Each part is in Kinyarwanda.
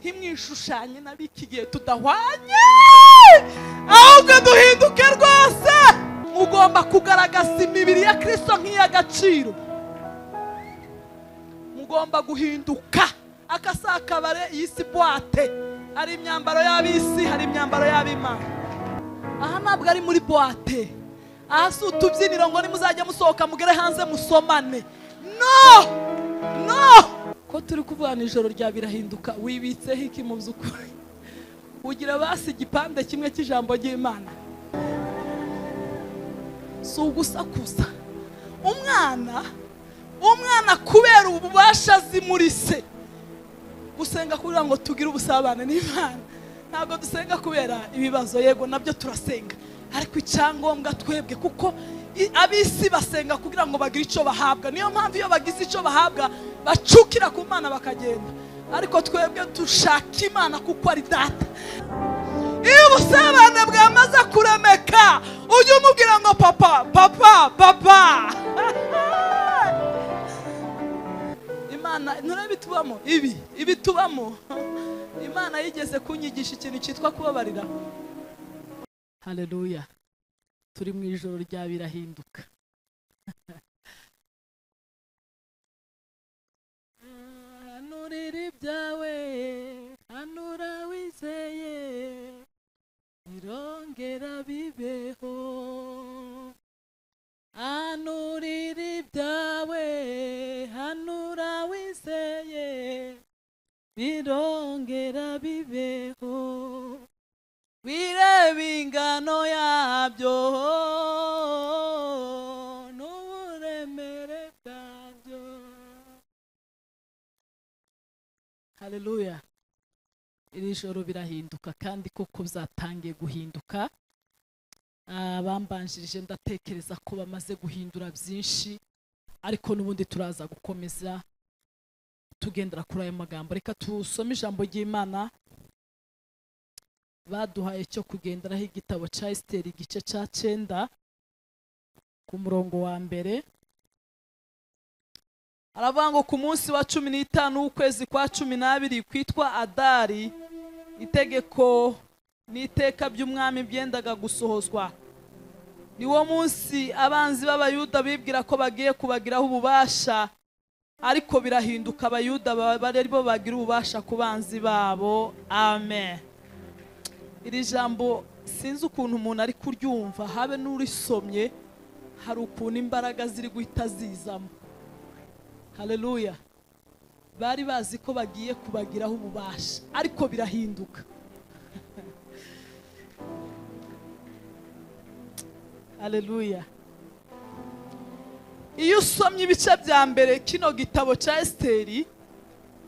Ntimwishushanye n'ab'iki gihe tudahwanye, ahubwo duhinduke rwose. Mugomba kugaragaza imibiri ya Kristo nk'iy'agaciro. Mugomba guhinduka. Akasakabare y'isi boîte, hari imyambaro y'ab'isi, hari imyambaro y'ab'Imana. Aha ntabwo ari muri boîte. Aha si utubyiniro ngo nimuzajya musohoka mugere hanze musomane. No! No! Ko turi kuvuga ijoro rya birahinduka, wibitseho iki mu by'ukuri? Ugira basi igipande kimwe cy'ijambo ry'Imana. Si ugusakuza. Umwana kubera ububasha azi muri se. Gusenga kugira ngo tugire ubusabane n'Imana. Ntabwo dusenga kubera ibibazo, yego nabyo turasenga, ariko icyangombwa twebwe, kuko ab'isi basenga kugira ngo bagire icyo bahabwa. Niyo mpamvu iyo bagize icyo bahabwa bacukira ku Mana bakagenda, ariko twebwe dushaka Imana kuko ari data. Iyo ubusabane bwamaze kuremeka, ujye umubwira ngo papa, papa, papa. Imana nturebe tubamo ibi tubamo. Imana yigeze kunyigisha ikintu cyitwa kubabarira. Haleluya. Turi mu ijoro rya birahinduka. Hanurira ibyawe, hanura wizeye, birongera bibeho. Hanurira ibyawe, hanura wizeye, birongera bibeho. Wireba ingano yabyo n'uburemere bwabyo. Haleluya. Iri joro birahinduka, kandi koko byatangiye guhinduka. Abambanjirije ndatekereza ko bamaze guhindura byinshi, ariko n'ubundi turaza gukomeza tugendera kuri ayo magambo. Reka tusome ijambo ry'Imana baduhaye cyo kugenderaho, igitabo cya Esiteri igice cya 9 ku murongo wa mbere. Aravuga ngo ku munsi wa 15 w'ukwezi kwa 12 kwitwa Adari, itegeko n'iteka by'umwami byendaga gusohozwa. Niwo munsi abanzi b'Abayuda bibwira ko bagiye kubagiraho ububasha, ariko birahinduka, Abayuda bari bo bagira ububasha ku banzi babo. Amen. Iri jambo sinzi ukuntu umuntu ari kuryumva, habe n'urisomye hari ukuntu imbaraga ziri guhita zizamo. Haleluya. Bari bazi ko bagiye kubagiraho ububasha, ariko birahinduka. Haleluya. Iyo usomye ibice bya mbere kino gitabo cya Esiteri,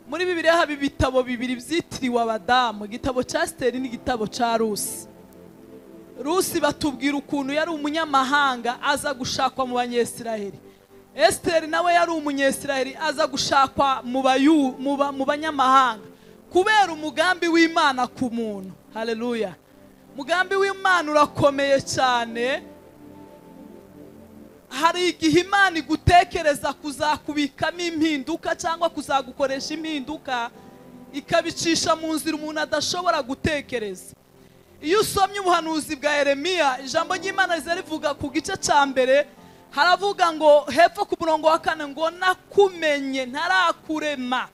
muri Bibiliya haba ibitabo bibiri byitiriwe abadamu, igitabo cya Esiteri n'igitabo cya Rusi. Rusi batubwira ukuntu yari umunyamahanga aza gushakwa mu Banyesiraheli. Esiteri nawe yari umunyesiraheli aza gushakwa mu banyamahanga kubera umugambi w'Imana ku muntu. Haleluya. Umugambi w'Imana urakomeye cyane. Hari igihe Imana igutekereza kuzakubikamo impinduka cyangwa kuzagukoresha impinduka, ikabicisha mu nzira umuntu adashobora gutekereza. Iyo usomye ubuhanuzi bwa Yeremiya, ijambo ry'Imana rivuga ku gice cya mbere, haravuga ngo hepfo ku murongo wa 4 ngo nakumenye ntarakurema.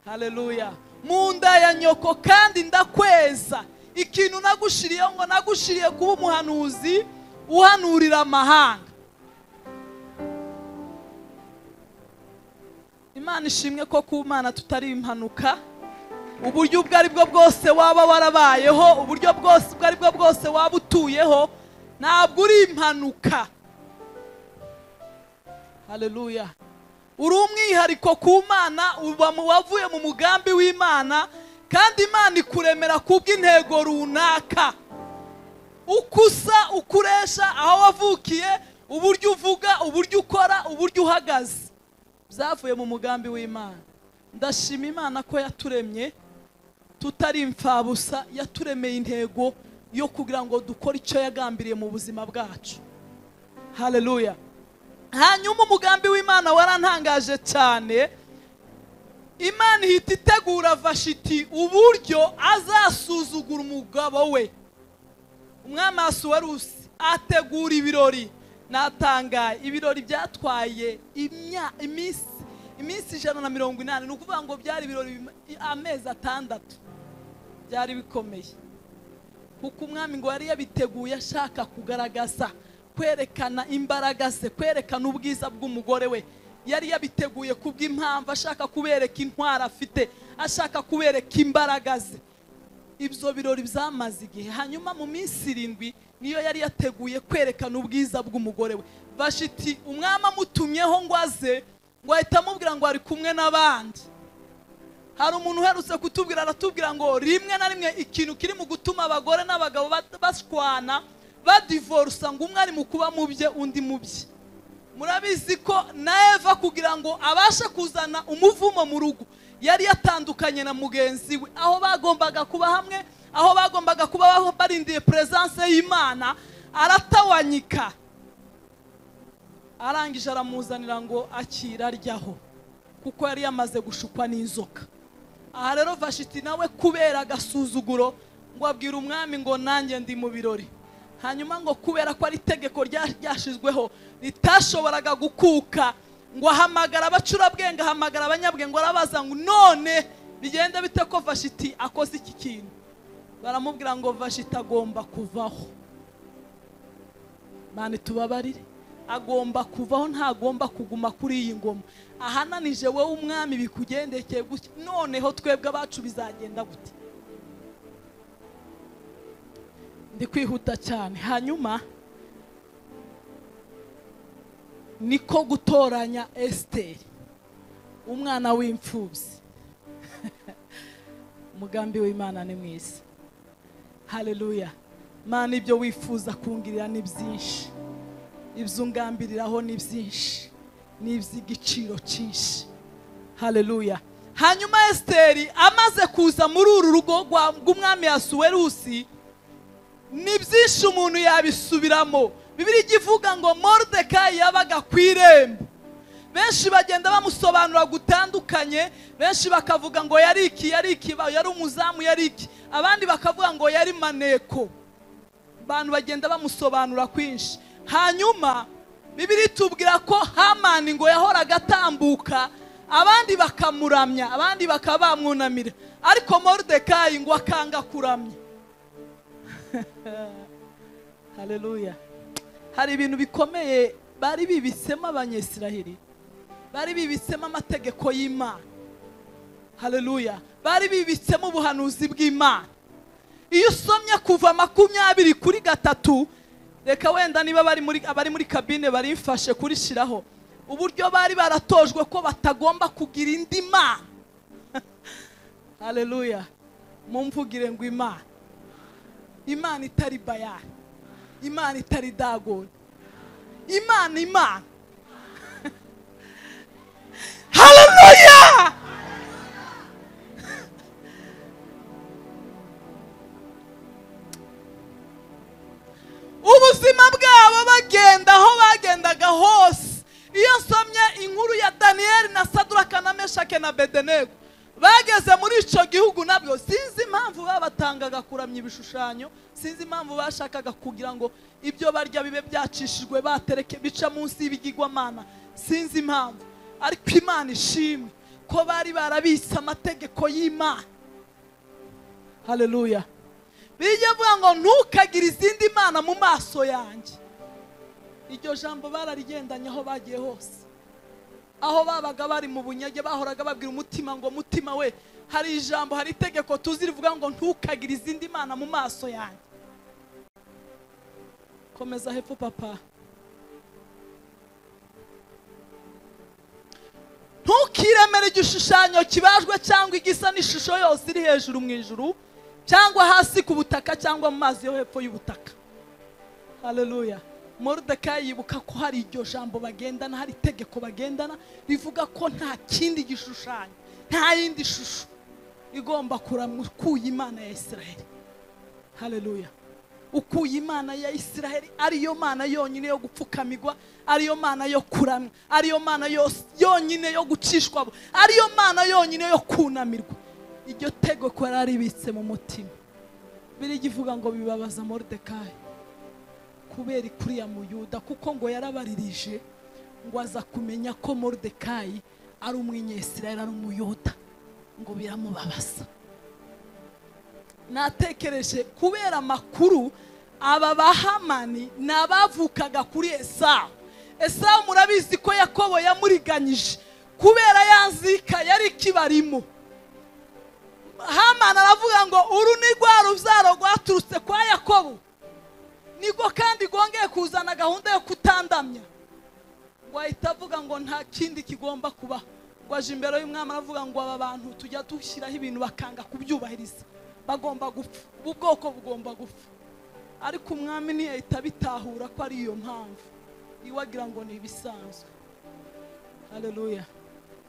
Haleluya. Mu nda ya nyoko kandi ndakweza. Ikintu nagushiriye ngo nagushiriye kuba umuhanuzi uhanurira amahanga. Imana ishimwe ko ku Mana tutari impanuka. Uburyo ubwo ari bwo bwose waba warabayeho, uburyo bwose ubwo ari bwo bwose waba utuyeho, ntabwo uri impanuka. Haleluya. Uri umwihariko ku Mana, uba wavuye mu mugambi w'Imana, kandi Imana ikuremera kubw'intego runaka. Ukusa, ukuresha, aho wavukiye, uburyo uvuga, uburyo ukora, uburyo uhagaze, byavuye mu mugambi w'Imana. Ndashima Imana ko yaturemye tutari imfabusa, yaturemeye intego yo kugira ngo dukore icyo yagambiriye mu buzima bwacu. Haleluya. Hanyuma umugambi w'Imana warantangaje cyane. Imana ihita itegura Vashiti uburyo azasuzugura umugabo we. Umwami Ahasuwerusi ategura ibirori. Natangaye, ibirori byatwaye iminsi 180, ni ukuvuga ngo byari ibirori amezi 6, byari bikomeye, kuko umwami ngo yari yabiteguye ashaka kugaragaza, kwerekana imbaraga ze, kwerekana ubwiza bw'umugore we. Yari yabiteguye kubw'impamvu, ashaka kubereka intwara afite, ashaka kubereka imbaraga ze. Ibyo birori byamaze igihe. Hanyuma mu minsi 7 niyo yari yateguye kwerekana ubwiza bw'umugore we. Vashiti umwami amutumyeho ngo aze, ngo ahita amubwira ngo ari kumwe n'abandi. Hari umuntu uherutse kutubwira, aratubwira ngo rimwe na rimwe ikintu kiri mu gutuma abagore n'abagabo bashwana, badivorusa, ngo umwe ari mu kuba mu bye undi mu bye. Murabizi ko na Eva kugira ngo abashe kuzana umuvumo mu rugo yari yatandukanye na mugenzi we, aho bagombaga kuba hamwe, aho bagombaga kuba barindiye presence y'Imana, aratawanyika. Arangije aramuzanira ngo akira aryaho, kuko yari yamaze gushukwa n'inzoka. Aha rero Vashiti nawe kubera agasuzuguro ngo abwira umwami ngo nanjye ndi mu birori. Hanyuma ngo kubera ko ari itegeko ryashizweho ritashoboraga gukuka, ngo ahamagara abacurabwenge, ahamagara abanyabwenge, ngo arabaza ngo none bigenda bite ko Vashiti akoze iki kintu? Baramubwira ngo Vashiti agomba kuvaho. Mani tubabarire, agomba kuvaho, ntagomba kuguma kuri iyi ngoma. Ahananije wowe umwami bikugendekeye gutya, noneho twebwe abacu bizagenda gute? Ndi kwihuta cyane. Hanyuma niko gutoranya Esiteri umwana w'imfubyi. Umugambi w'Imana ni mwiza. Haleluya. Mana, ibyo wifuza kungirira ni byinshi, ibyo ungambiriraho ni byinshi, ni iby'igiciro cyinshi. Haleluya. Hanyuma Esiteri amaze kuza muri uru rugo rw'umwami Ahasuwerusi, ni byinshi umuntu yabisubiramo. Bibiliya ivuga ngo Moridekayi yabaga ku irembo. Benshi bagenda bamusobanura gutandukanye, benshi bakavuga ngo yari iki, yari iki, yari umuzamu, yari iki, abandi bakavuga ngo yari maneko. Abantu bagenda bamusobanura kwinshi. Hanyuma Bibiliya itubwira ko Hamani ngo yahoraga atambuka, abandi bakamuramya, abandi bakabamwunamira, ariko Moridekayi ngo akanga kuramya. Haleluya. Hari ibintu bikomeye bari bibitsemo Abanyisiraheli, bari bibitsemo amategeko y'Imana. Haleluya. Bari bibitsemo ubuhanuzi bw'Imana. Iyo usomye kuva 23, reka wenda niba abari muri kabine barimfashe kurishiraho, uburyo bari baratojwe ko batagomba kugira indi mana. Haleluya. Mumvugire ngo Imana, Imana itari Bayali, Imana itari Dagoni, Imana, Imana. Haleluya. Ubuzima bwabo bagenda aho bagendaga hose. Iyo nsomye inkuru ya Daniyeli na Saduraka na Meshake na Abedenego bageze muri icyo gihugu, nabyo sinzi impamvu babatangaga kuramya ibishushanyo, sinzi impamvu bashakaga kugira ngo ibyo barya bibe byacishijwe batereke bica munsi y'ibigirwamana, sinzi impamvu. Ariko Imana ishimwe ko bari barabitse amategeko y'Imana. Haleluya. Bijya vuga ngo ntukagire izindi mana mu maso yanjye. Iryo jambo bararigendanye aho bagiye hose. Aho babaga bari mu bunyage bahoraga babwira umutima ngo mutima we, hari ijambo, hari itegeko tuzi rivuga ngo ntukagire izindi mana mu maso yanjye. Komeza hepfo papa. Ntukiremere igishushanyo kibajwe cyangwa igisa n'ishusho yose iri hejuru mu ijuru cyangwa hasi ku butaka cyangwa mu mazi yo hepfo y'ubutaka. Haleluya. Moridekayi yibuka ko hari iryo jambo bagendana, hari itegeko bagendana rivuga ko nta kindi gishushanyo, nta yindi shusho igomba kuramya ukuye Imana ya Isiraheli. Haleluya. Ukuye Imana ya Isiraheli ariyo Mana yonyine yo gupfukamigwa, ariyo Mana yo kuramya, ariyo Mana yonyine yo gucishwa, ariyo Mana yonyine yo kunamirwa. Iryo tegeko yararibitse mu mutima. Birigivuga ngo bibabaza Moridekayi kubera kuriya muyuda, kuko ngo yarabaririje ngo aza kumenya ko Moridekayi ari umwinyesirayeli, ari umuyuda, ngo biramubabaza. Natekereje kubera amakuru aba bahamani nabavukaga kuri Esawu. Esawu murabizi ko Yakobo yamuriganyije kubera yanzika yari kibarimo. Hamani aravuga ngo uru ni rwa rubyaro rwaturutse kwa Yakobo, niko kandi gongeye kuzana gahunda yo kutandamya. Ngo ahita avuga ngo nta kindi kigomba kuba. Ngo aje imbere y'umwami aravuga ngo aba bantu tujya dushyiraho ibintu bakanga kubyubahiriza, bagomba gupfa, ubu bwoko bugomba gupfa. Ariko umwami ntiyahita bitahura ko ari iyo mpamvu, iwagira ngo ni ibisanzwe. Haleluya.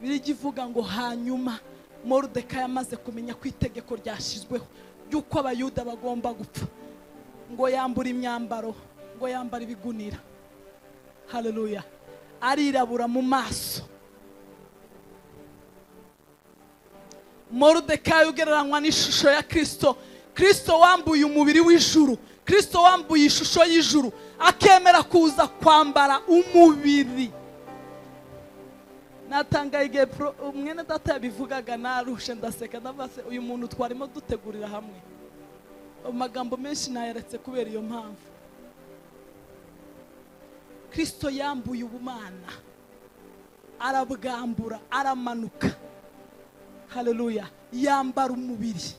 Birigivuga ngo hanyuma Moridekayi amaze kumenya ko itegeko ryashyizweho ry'uko abayuda bagomba gupfa, ngo yambura imyambaro, ngo yambara ibigunira. Haleluya. Arirabura mu maso. Moridekayi ugereranywa n'ishusho ya Kristo, Kristo wambuye umubiri w'ijuru, Kristo wambuye ishusho y'ijuru, akemera kuza kwambara umubiri. Natangaye igihe umwene data yabivugaga narushe ndaseka, ndavuga uyu muntu twarimo dutegurira hamwe. Amagambo menshi nayaretse kubera iyo mpamvu. Kristo yambuye ubumana, arabwambura, aramanuka. Haleluya. Yambara umubiri.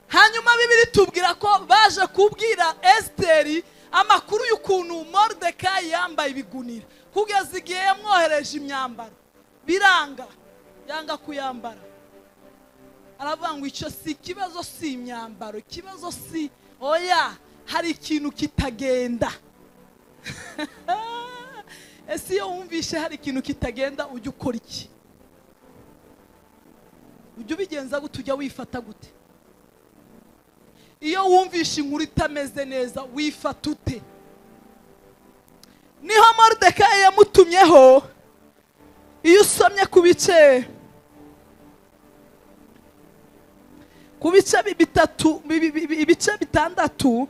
Hanyuma Bibiri tubwira ko baje kubwira Esteri amakuru y'ukuntu Moridekayi yambaye ibigunira, kugeza igihe yamwohereje imyambaro biranga, yanga kuyambara. Aravuga ngo icyo si ikibazo, si imyambaro, ikibazo si oya, hari ikintu kitagenda. Ese iyo wumvishe hari ikintu kitagenda ujya ukora iki? Ujya ubigenza gute? Ujya wifata gute? Iyo wumvishe inkuru itameze neza wifata ute? Niho Moridekayi yamutumyeho. Iyo usomye ku bice bitatu, ibice 6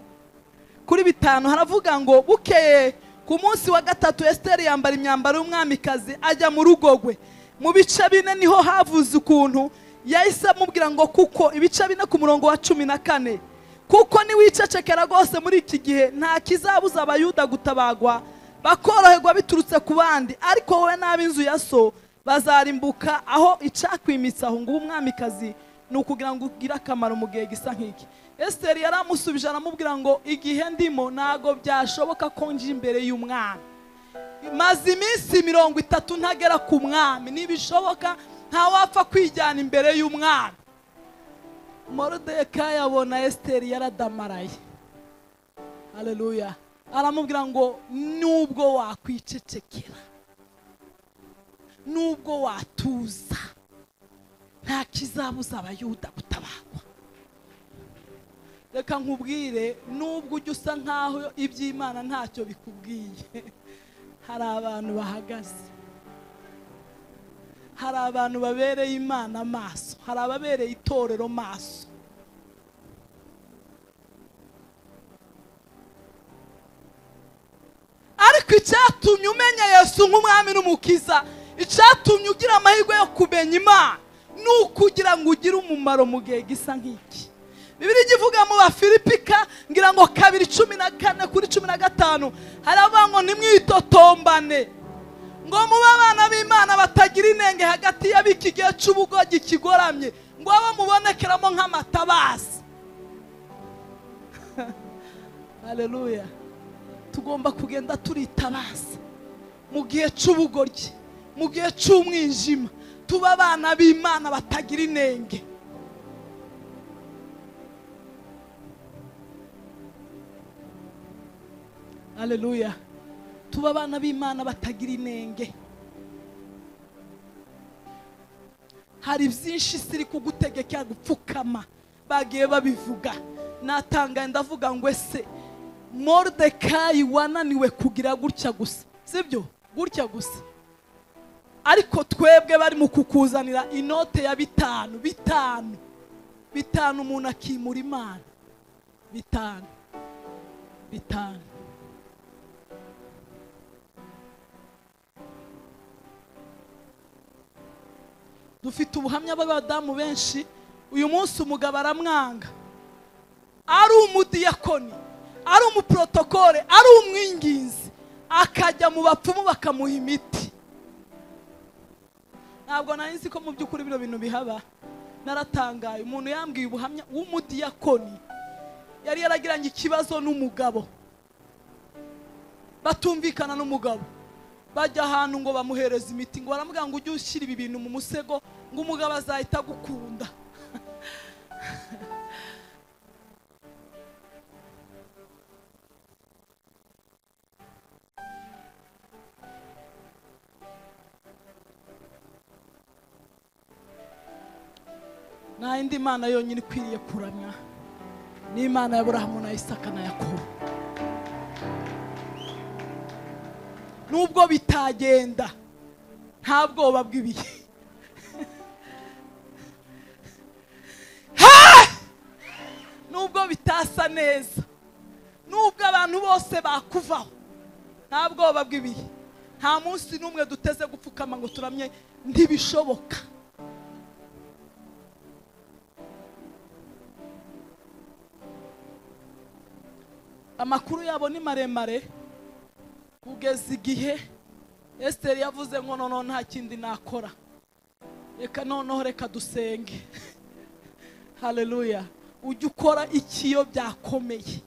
kuri 5, haravuga ngo bukeye ku munsi wa gatatu Esteri yambara imyambaro y'umwamikazi ajya mu rugo rwe. Mu bice 4 niho havuze ukuntu yahise amubwira ngo kuko ibice 4 ku murongo wa 14, kuko niwicecekera rwose muri iki gihe nta kizabuza abayuda gutabagwa bakoroherwa biturutse ku bandi, ariko wowe n'ab'inzu ya so bazarimbuka. Aho icakwimitsa aho ngo umwamikazi ni ukugira ngo ugire akamaro mu gihe gisa nk'iki. Esteri yaramusubije aramubwira ngo igihe ndimo ntago byashoboka ko nje imbere y'umwami. Maze iminsi 30 ntagera ku mwami, nibishoboka ntawapfa kwijyana imbere y'umwami. Moridekayi abona Esteri yaradamaraye. Haleluya. Aramubwira ngo nubwo wakwicecekera, nubwo watuza, nta kizabuza abayuda gutabagwa. Reka nkubwire, nubwo ujya usa nkaho iby'Imana ntacyo bikubwiye, hari abantu bahagaze, hari abantu babereye Imana amaso, hari ababereye itorero maso. Ariko icyatumye umenya Yesu nk'umwami n'umukiza, icyatumye ugira amahirwe yo kumenya Imana, ni ukugira ngo ugire umumaro mu gihe gisa nk'iki. Bibiri ivuga mu Bafilipika ngira ngo 2:14 kuri 15, haravuga ngo nimwitotombane, ngo mube abana b'Imana batagira inenge hagati y'ab'iki gihe cy'ubugogi kigoramye, ngo abo mubonekeramo nk'amatabaza. Haleluya. Tugomba kugenda turitabaza mu gihe cy'ubugoryi, mu gihe cy'umwijima, tuba abana b'Imana batagira inenge. Haleluya. Tuba abana b'Imana batagira inenge. Hari byinshi siri kugutegeka gupfukama, bagiye babivuga. Natanga ndavuga ngo ese Moridekayi wananiwe kugira gutya gusa, sibyo? Gutya gusa. Ariko twebwe bari mu kukuzanira inote ya 5 5 5, umuntu akimura Imana 5 5. Dufite ubuhamya bw'abadamu benshi. Uyu munsi umugabo aramwanga, ari umudiyakoni, ari umuprotokole, ari umwinginzi, akajya mu bapfumu bakamuha imiti. Ntabwo nari nzi ko mu by'ukuri bino bintu bihaba. Naratangaye, umuntu yambwiye ubuhamya w'umudiyakoni yari yaragiranye ikibazo n'umugabo, batumvikana n'umugabo, bajya ahantu ngo bamuhereza imiti, ngo baramubwira ngo ujye ushyira ibi bintu mu musego ngo umugabo azahita agukunda. Nta yindi Mana yonyine ikwiriye kuramya, ni Imana ya Aburahamu na Isaka na Yakobo. Nubwo bitagenda, nta bwoba bw'ibihe. Nubwo bitasa neza, nubwo abantu bose bakuvaho, nta bwoba bw'ibihe. Nta munsi n'umwe duteze gupfukama ngo turamye, ntibishoboka. Amakuru yabo ni maremare kugeza igihe Esther yavuze ngo noneho nta kindi nakora, reka noneho reka dusenge. Haleluya. Ujye ukora ikiyo byakomeye.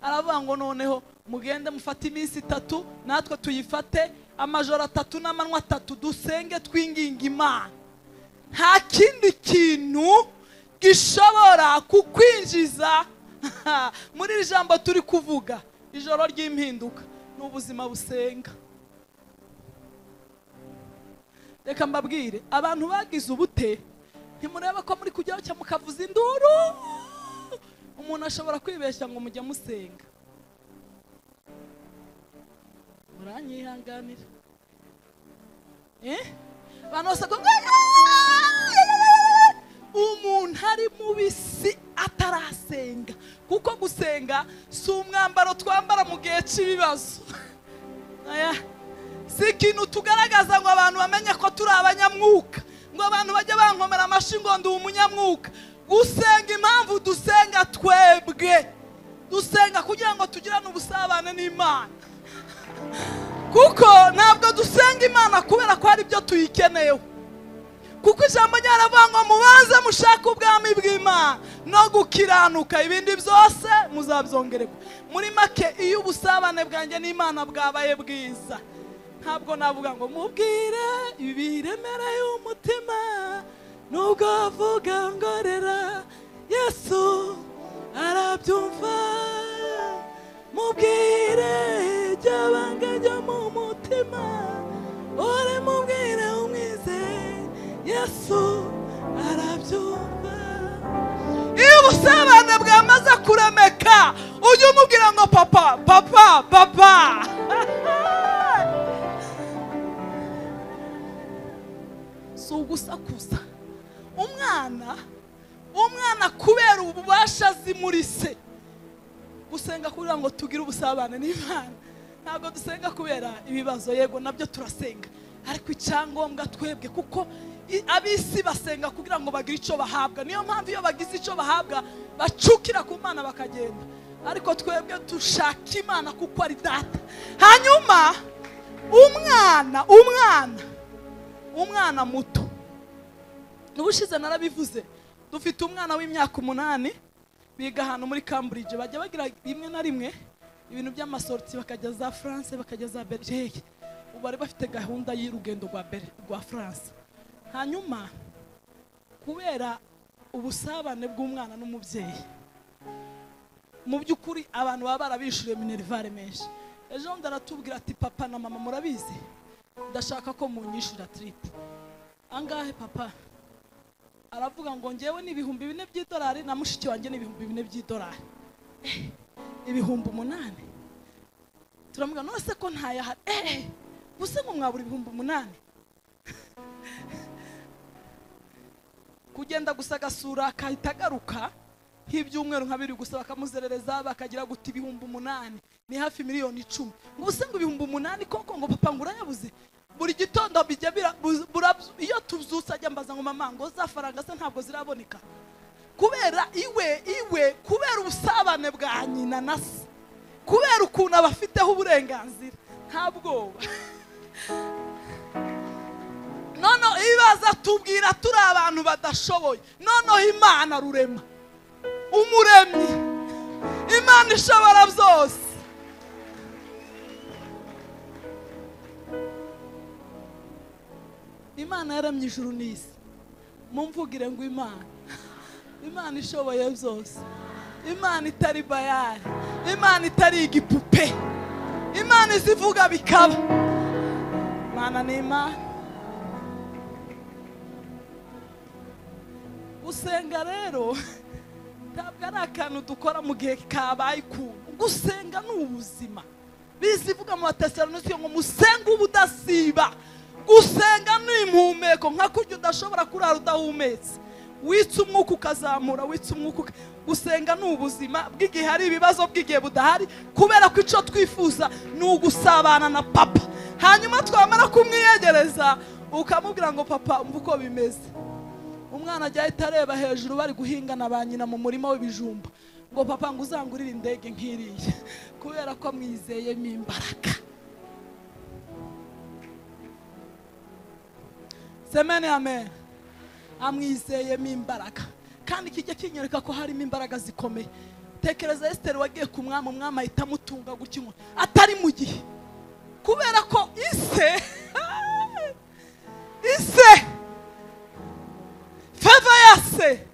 Aravuga ngo noneho mugende mufate iminsi 3, natwe tuyifate amajoro 3 n'amanywa 3, dusenge twinginga Imana. Nta kindi kintu gishobora kukwinjiza muri iri jambo turi kuvuga, ijoro ry'impinduka, ni ubuzima busenga. Reka mbabwire, abantu bagize ubute, ntimureba ko muri kujyaho cyangwa mukavuza induru. Umuntu ashobora kwibeshya ngo mujya musenga. Muranyihanganira. Abantu bose umuntu ari mu bisi atarasenga, kuko gusenga si umwambaro twambara mu gihe cy'ibibazo. Si ikintu tugaragaza ngo abantu bamenye ko turi abanyamwuka, ngo abantu bajye bankomera amashyi ngo ndi umunyamwuka. Gusenga, impamvu dusenga twebwe, dusenga kugira ngo tugirane ubusabane n'Imana, kuko ntabwo dusenga Imana kubera ko hari ibyo tuyikeneyeho. Kuko ijambo ryaravuga ngo mubanze mushake ubwami bw'Imana no gukiranuka, ibindi byose muzabyongererwa. Muri make, iyo ubusabane bwanjye n'Imana bwabaye bwiza, ntabwo navuga ngo mubwire ibiremereye umutima, nubwo avuga ngorera Yesu arabyumva. Mubwire iby'abanga ryo mu mutima, ore mubwire umwize Yesu arabyumva. Iyo ubusabane bwamaze kuremeka, ujye umubwira ngo papa, papa, papa. Si ugusakuza. Umwana kubera ububasha azi muri se. Gusenga kugira ngo tugire ubusabane n'Imana, ntabwo dusenga kubera ibibazo, yego nabyo turasenga, ariko icyangombwa twebwe, kuko abisi basenga kugira ngo bagire icyo bahabwa. Niyo mpamvu iyo bagize icyo bahabwa bacukira ku Mana bakagenda, ariko twebwe dushaka Imana kuko ari data. Hanyuma umwana muto, n'ubushize narabivuze, dufite umwana w'imyaka 8 biga ahantu muri Cambridge, bajya bagira rimwe na rimwe ibintu by'amasorti, bakajya za France, bakajya za Belgique. Ubu bari bafite gahunda y'urugendo rwa France. Hanyuma kubera ubusabane bw'umwana n'umubyeyi, mu by'ukuri abantu baba barabishuriye minerivare menshi. Ejo ndaratubwira ati papa na mama murabizi, ndashaka ko munyishura trip. Angahe papa? Aravuga ngo ngewe ni 4,000 by'idolari na mushiki wanjye ni 4,000 by'idolari. 8,000. Turamubwira none se ko ntayahari? Buse ngo mwabura 8,000. Kugenda gusa agasura akahita agaruka nk'ibyumweru nka biri gusa, bakamuzerereza bakagira guti 8,000 ni hafi 10,000,000. Ngo ubuse ngo 8,000 koko ngo papa ngo urayabuze? Buri gitondo bijya iyo tubyutse ajya mbaza ngo mama ngo za faranga se ntabwo ziraboneka? Kubera iwe kubera ubusabane bwa nyina na se, kubera ukuntu abafiteho uburenganzira, nta bwoba. Nono ibaza tubwira turi abantu badashoboye. Nono Imana rurema, umuremyi, Imana ishobora byose. Imana yaremye ijuru n'isi. Mumvugire ngo Imana, Imana ishoboye byose, Imana itari bayari, Imana itari igipupe, Imana izivuga bikaba. Imana ni Imana. Gusenga rero ntabwo ari akantu dukora mu gihe kabaye ukuntu. Gusenga ni ubuzima. Bizivuga mu Batesalonike ngo musenge ubudasiba. Gusenga ni impumeko, nka kurya udashobora kurara udahumetse. Witse umwuka ukazamura, witse umwuka. Gusenga ni ubuzima bw'igihe hari ibibazo, bw'igihe budahari, kubera ko icyo twifuza ni ugusabana na papa. Hanyuma twamara kumwiyegereza ukamubwira ngo papa umva uko bimeze. Umwana ajya ahita areba hejuru bari guhingana ba nyina mu murima w'ibijumba, ngo papa ngo uzangurire indege nk'iriya, kubera ko amwizeyemo imbaraga. Semene amen. Amwizeyemo imbaraga. Kandi kijya kinyereka ko harimo imbaraga zikomeye. Tekereza Esther wagiye ku mwami, umwami ahita amutunga gukinywa atari mu gihe, kubera ko ise feva yase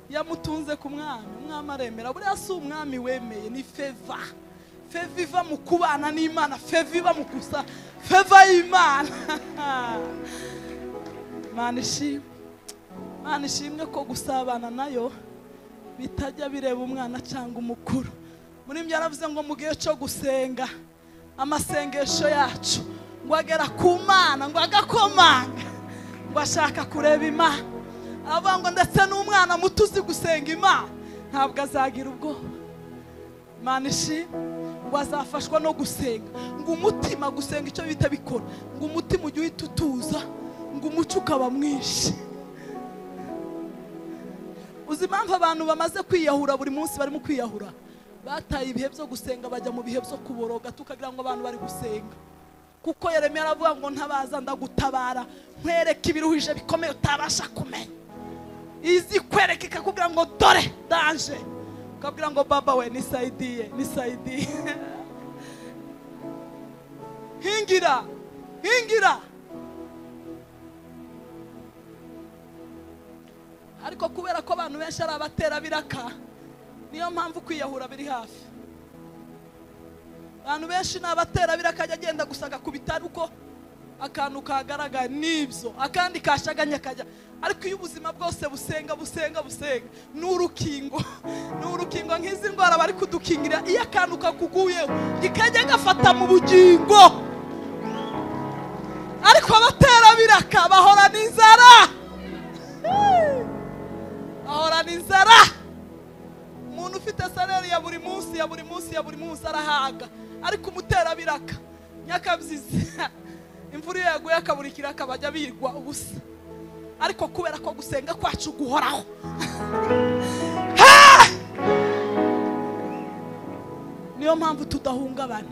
yamutunze ku mwami. Umwami aremera. Buriya si umwami wemeye, ni feva. Feva iva mu kubana n'Imana, feva iva mu kusa, feva y'Imana. Imana ishimwe. Imana ishimwe ko gusabana nayo bitajya bireba umwana cyangwa umukuru. Muri ibyo yaravuze ngo mu gihe cyo gusenga amasengesho yacu ngo agera ku Mana, ngo agakomanga, ngo ashaka kureba Imana. Aravuga ngo ndetse n'umwana muto uzi gusenga Imana ntabwo azagira ubwoba. Imana ishimwe. Ngo azafashwa no gusenga, ngo umutima gusenga icyo bita bikora, ngo umutima ujye uhita utuza, ngo umuco ukaba mwinshi. Uzi impamvu abantu bamaze kwiyahura buri munsi barimo kwiyahura? Bataye ibihe byo gusenga bajya mu bihe byo kuboroga, tukagira ngo abantu bari gusenga. Kuko Yeremiya aravuga ngo ntabaza ndagutabara, nkwereke ibiruhije bikomeye utabasha kumenya. Izi kwereka ikakubwira ngo dore danger, ukabwira ngo baba we nisaidie, nisaidie. Hingira, hingira. Ariko kubera ko abantu benshi ari abatera biraka, niyo mpamvu kwiyahura biri hafi. Abantu benshi ni abatera biraka, ajya agenda gusa agakubita uko akantu kagaragara nibyo, akandi kashaganya kajya. Ariko iyo ubuzima bwose busenga busenga busenga, ni urukingo, ni urukingo nk'izi ndwara bari kudukingira. Iyo akantu kakuguyeho kikajya gafata mu bugingo. Ariko abatera biraka bahorana inzara, bahorana inzara. Umuntu ufite salari ya buri munsi ya buri munsi ya buri munsi arahaga, ariko umutera biraka nyakabyizi imvura iyo yaguye akaburikira akabajya birwa ubusa. Ariko kubera ko gusenga kwacu guhoraho, niyo mpamvu tudahungabana.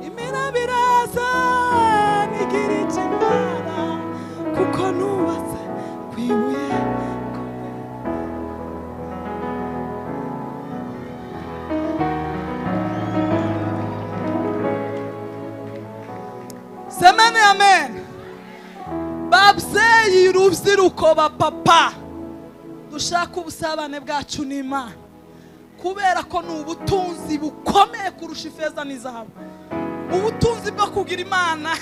Imirabiraza nigira ikimara, kuko nubatse ku ibuye. Semene amen. Babyeyi rubyiruko ba papa, dushaka ubusabane bwacu n'Imana, kubera ko ni ubutunzi bukomeye kurusha ifeza n'izahabu. Ubutunzi bwo kugira Imana,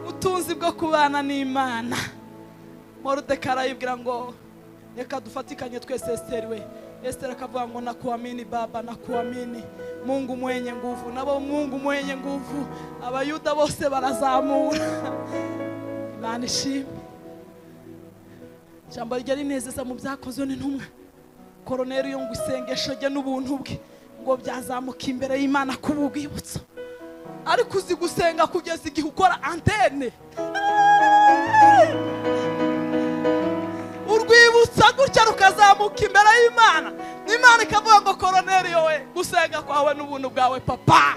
ubutunzi bwo kubana n'Imana. Moridekayi arayibwira ngo reka dufatikanye twese Esiteri we. Esiteri akavuga ngo nakuamini baba, nakuamini Mungu mwenye nguvu. Nabo Mungu mwenye nguvu. Abayuda bose barazamura. Imana ishimwe. Ijambo rye rinezeza mu byakozwe n'intumwa. Koroneliyo ngo isengesho rye n'ubuntu bwe ngo byazamuka imbere y'Imana kubugwibutso. Ariko uzi gusenga kugeza igihe ukora antene, urwibutso gutya rukazamuka imbere y'Imana. Imana ikavuga ngo Koroneliyo we, gusenga kwawe n'ubuntu bwawe papa.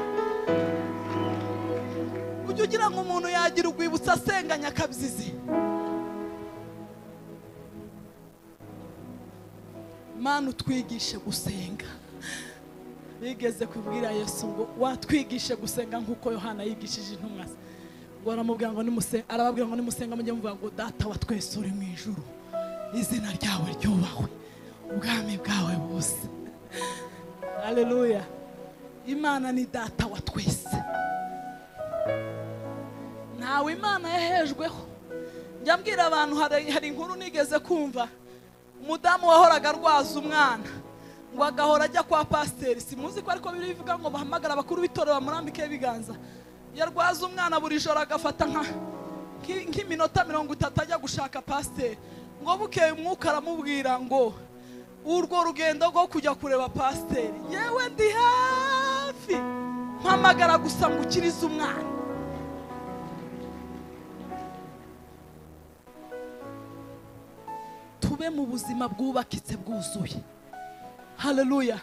Ujye ugira ngo umuntu yagira urwibutso asenganya akabyizi. Mana utwigishe gusenga. Bigeze kubwira Yesu ngo watwigishe gusenga nkuko Yohana yigishije intumwa ze. Ngo aramubwira ngo nimusenga, arababwira ngo nimusenga mujye muvuga ngo Data wa twese uri mu ijuru, izina ryawe ryubahwe, ubwami bwawe buze. Haleluya. Imana ni Data wa twese. Ntawe Imana yahejweho. Njya mbwira abantu, hari inkuru nigeze kumva, umudamu wahoraga arwaza umwana ngo agahora ajya kwa pasiteri. Simuzi ko ariko birivuga ngo bahamagara abakuru b'itorero bamurambike ibiganza. Yarwaza umwana buri joro agafata nk'iminota 30 ajya gushaka pasiteri. Ngo bukeye umwuka aramubwira ngo urwo rugendo rwo kujya kureba pasiteri, yewe ndi hafi, mpamagara gusa ngo ukirize umwana. Tube mu buzima bwubakitse bwuzuye. Haleluya.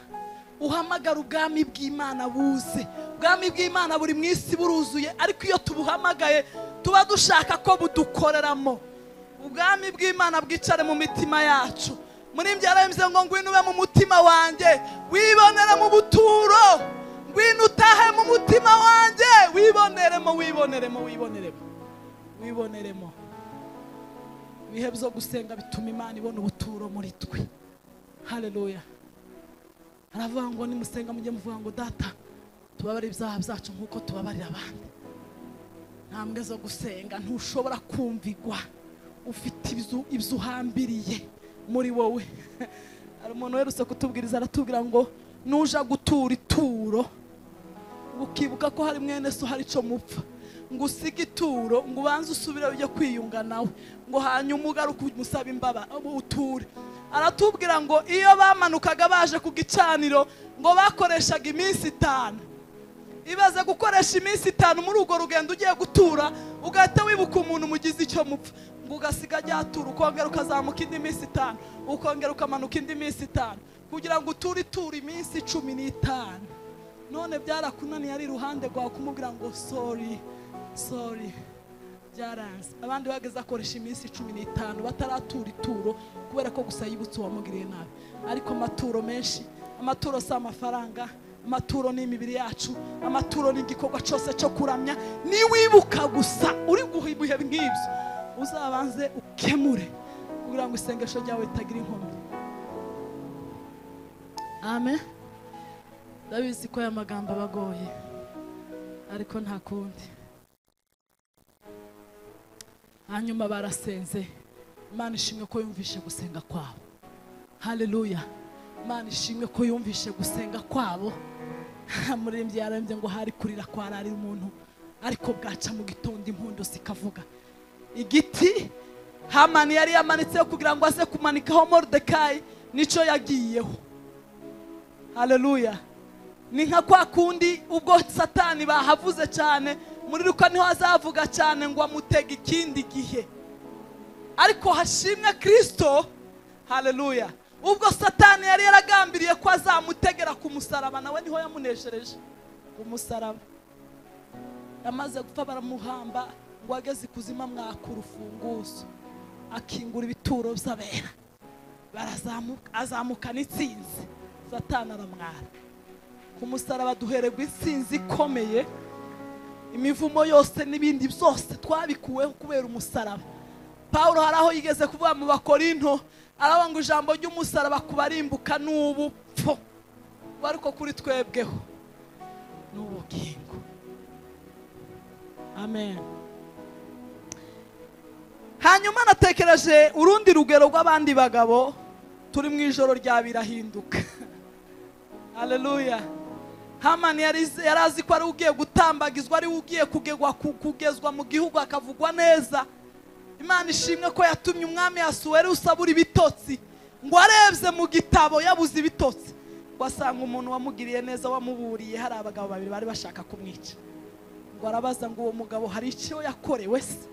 Uhamagara ubwami bw'Imana buze. Ubwami bw'Imana buri mu isi buruzuye, ariko iyo tubuhamagaye tuba dushaka ko budukoreramo. Ubwami bw'Imana bwicare mu mitima yacu. Muri byaremze ngo ngwino ube mu mutima wanjye, wibonere mu buturo, ngwino utahe mu mutima wanjye, wiboneremo, wiboneremo, wiboneremo, wiboneremo. Ibihe byo gusenga bituma Imana ibona ubuturo muri twe. Haleluya. Aravuga ngo nimusenga mujye muvuga ngo Data tubabarire ibyaha byacu nkuko tubabarira abandi. Ntambwe zo gusenga ntushobora kumvigwa ufite ibyo uhambiriye muri wowe. Hari umuntu uherutse kutubwiriza aratubwira ngo nuja gutura ituro ukibuka ko hari mwene so hari ico mupfa, ngo usige ituro ngo ubanze usubire ujye kwiyunga nawe, ngo hanyuma ugaruke umusaba imbaba uture. Aratubwira ngo iyo bamanukaga baje ku gicaniro ngo bakoreshaga iminsi 5. Ibaze gukoresha iminsi 5 muri urwo rugendo ugiye gutura, ugahita wibuka umuntu mugize icyo mupfa, ngo ugasiga ryatura, ukongera ukazamuka indi minsi 5, ukongera ukamanuka indi minsi 5, kugira ngo uture itura iminsi 15. None byarakunaniye ari iruhande rwawe kumubwira ngo sorry, sorry, byaranze. Abandi bageze akoresha iminsi 15 bataratura ituro kubera ko gusa yibutse uwamugiriye nabi. Ariko amaturo menshi, amaturo si amafaranga, amaturo ni imibiri yacu, amaturo ni igikorwa cyose cyo kuramya. Niwibuka gusa uri guha ibihe nk'ibyo, uzabanze ukemure kugira ngo isengesho ryawe ritagira inkomyi. Amen. Ndabizi ko aya magambo abagoye, ariko nta kundi. Hanyuma barasenze. Imana ishimwe ko yumvishe gusenga kwabo. Haleluya. Imana ishimwe ko yumvishe gusenga kwabo. Muririmbyi yarembye ngo hari kurira kwararira umuntu, ariko bwaca mu gitondo impundu zikavuga. Igiti Hamani yari yamanitseho kugira ngo aze kumanikaho Moridekayi nico yagiyeho. Haleluya. Ni nka kwa kundi ubwo Satani bahavuze cyane muri Luka niho azavuga cyane ngo amutega ikindi gihe. Ariko hashimwe Kristo. Haleluya. Ubwo Satani yari yaragambiriye ko azamutegera ku musaraba, nawe niho yamuneshereje ku musaraba. Yamaze gupfa baramuhamba, ngo ageze kuzima mwaka urufunguzo, akingura ibituro by'abera, barazamuka, azamuka n'itsinzi. Satani aramwara. Ku musaraba duhererwa intsinzi ikomeye. Imivumo yose n'ibindi byose twabikuweho kubera umusaraba. Paulo hari aho yigeze kuvuga mu Bakorinto, aravuga ngo ijambo ry'umusaraba kubarimbuka n'ubupfu, ariko kuri twebweho n'ubugingo. Amen. Hanyuma natekereje urundi rugero rw'abandi bagabo turi mu ijoro rya birahinduka. Haleluya. Hamani yari azi ko ari ugiye gutambagizwa, ari ugiye kugezwa mu gihugu akavugwa neza. Imana ishimwe ko yatumye umwami Asuwerusi abura ibitotsi, ngo arebye mu gitabo yabuze ibitotsi, ngo asanga umuntu wamugiriye neza wamuburiye, hari abagabo babiri bari bashaka kumwica. Ngo arabaza ngo uwo mugabo hari icyo yakorewe se,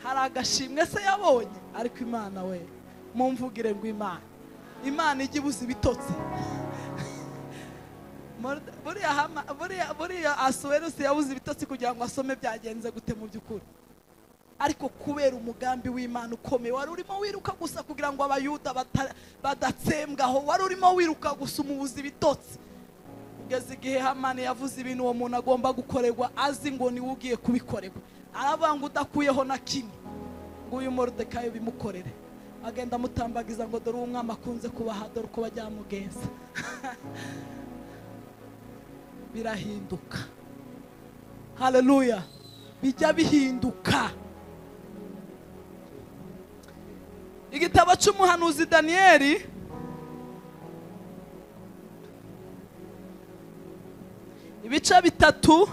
hari agashimwe se yabonye? Ariko Imana we, mumvugire ngo Imana, Imana ijya ibuza ibitotsi. Buriya Asuwerusi yabuze ibitotsi kugira ngo asome byagenze gute mu by'ukuri. Ariko kubera umugambi w'Imana ukomeye wari urimo wiruka gusa kugira ngo abayuda badatsembwaho, wari urimo wiruka gusa umubuza ibitotsi. Kugeza igihe Hamani yavuze ibintu uwo muntu agomba gukorerwa, azi ngo niwe ugiye kubikorerwa, aravuga ngo udakuyeho na kimwe, ngo uyu Moridekayi bimukorere. Agenda amutambagiza ngo dore umwami akunze kubaha, dore uko bajyamugenza. Birahinduka. Haleluya. Bijya bihinduka. Igitabo cy'umuhanuzi Daniyeli ibice 3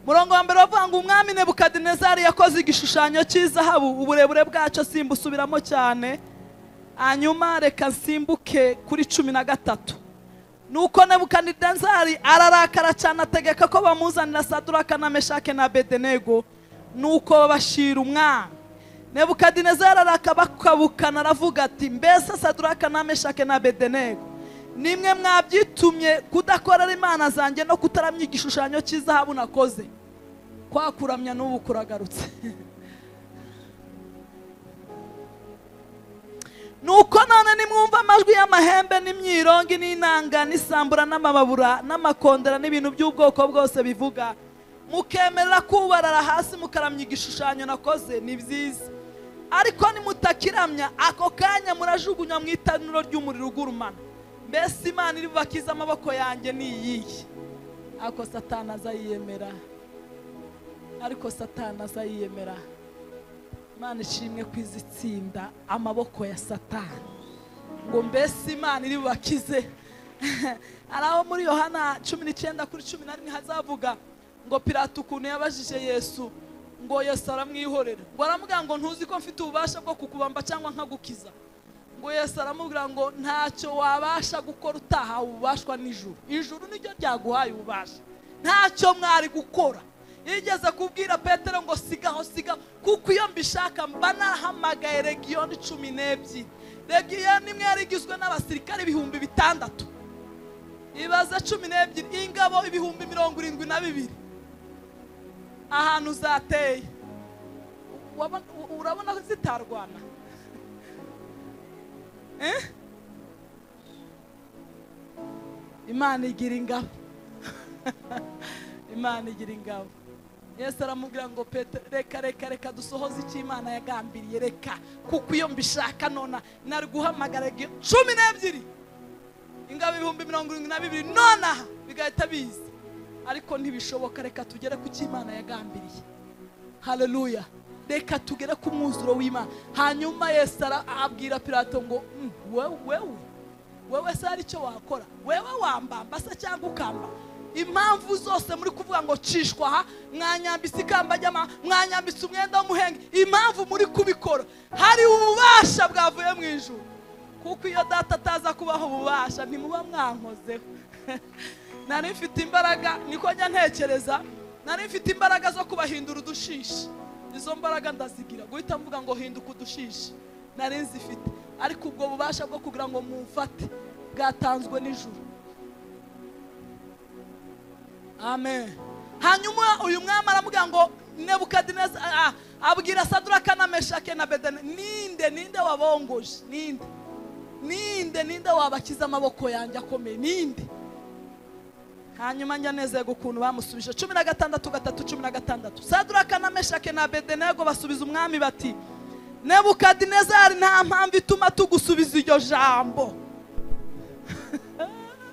murongo wa mbere bavuga ngo umwami Nebukadinezari yakoze igishushanyo cy'izahabu, uburebure bwacyo simbusubiramo cyane, hanyuma reka nsimbuke kuri 13. Nuko Nebukadinezari ararakara cyane, ategeka ko bamuzanira Saduraka na Meshake na Abedenego, nuko babashira umwami. Nebukadinezari arakabakabukana aravuga ati mbese Saduraka na Meshake na Abedenego nimwe mwabyitumye kudakorera imana zanjye no kutaramya igishushanyo cy'izahabu nakoze? Kwakuramya n'ubu kuragarutse. Nuko none nimwumva amajwi y'amahembe n'imyirongi n'inanga n'isambura n'amababura n'amakondera n'ibintu by'ubwoko bwose bivuga, mukemerera kubarara hasi mukaramya igishushanyo nakoze, ni byiza. Ariko nimutakiramya ako kanya murajugunywa mu itanuro ry'umuriro ugurumana. Mbese Imana iri bubakize amaboko yanjye ni iyihe? Ariko Satani azayiyemera. Ariko Satani azayiyemera. Imana ishimwe kwizitsinda amaboko ya Satani. Ngo mbese Imana iri bubakize. Araho muri Yohana 19:11 hazavuga ngo Pilato ukuntu yabajije Yesu, ngo Yesu aramwihorera, ngo aramubwira ngo ntuzi ko mfite ububasha bwo kukubamba cyangwa nkagukiza? Ngo Yesu aramubwira ngo ntacyo wabasha gukora utahawe ububashwa n'ijuru. Ijuru niryo ryaguhaye ububasha, ntacyo mwari gukora. Yigeze kubwira Petero ngo sigaho, sigaho, kuko iyo mbishaka mba narahamagaye legiyoni 12. Legiyoni imwe yari igizwe n'abasirikare 6000, ibaze 12, ingabo 72,000. Ahantu zateye urabona zitarwana. Imana igira ingabo. Imana igira ingabo. Yesu aramubwira ngo Petero reka reka reka dusohoze icyo Imana yagambiriye, reka, kuko iyo mbishaka nona nari guhamagara 12, ingabo 72,000 nonaha bigahita biza. Ariko ntibishoboka, reka tugere ku cyo Imana yagambiriye. Haleluya. Reka tugere ku mwuzuro w'Imana. Hanyuma Yesu abwira Pilato ngo wewe se hari icyo wakora? Wewe wambamba se cyangwa ukamba? Impamvu zose muri kuvuga ngo cishwa aha, mwanyambitse ikamba ry'ama, mwanyambitse umwenda w'umuhenge, impamvu muri kubikora hari ububasha bwavuye mu ijuru. Kuko iyo data ataza kubaho ububasha ntimuba mwankozeho. Nari mfite imbaraga, niko njya ntekereza, nari mfite imbaraga zo kubahindura udushishi. Izo mbaraga ndazigira, guhita mvuga ngo hinduka udushishi, nari nzifite. Ariko ubwo bubasha bwo kugira ngo mumfate bwatanzwe n'ijuru. Amen. Hanyuma uyu mwami aramubwira ngo Nebukadineza abwira Saduraka na Meshake na Abedenego, ninde ninde wabongoje? Ninde ninde ninde wabakiza amaboko yanjye akomeye? Ninde? Hanyuma njya nezerwa ukuntu bamusubije. 16:3-16. Saduraka na Meshake na Abedenego basubiza umwami bati Nebukadinezari nta mpamvu ituma tugusubiza iryo jambo.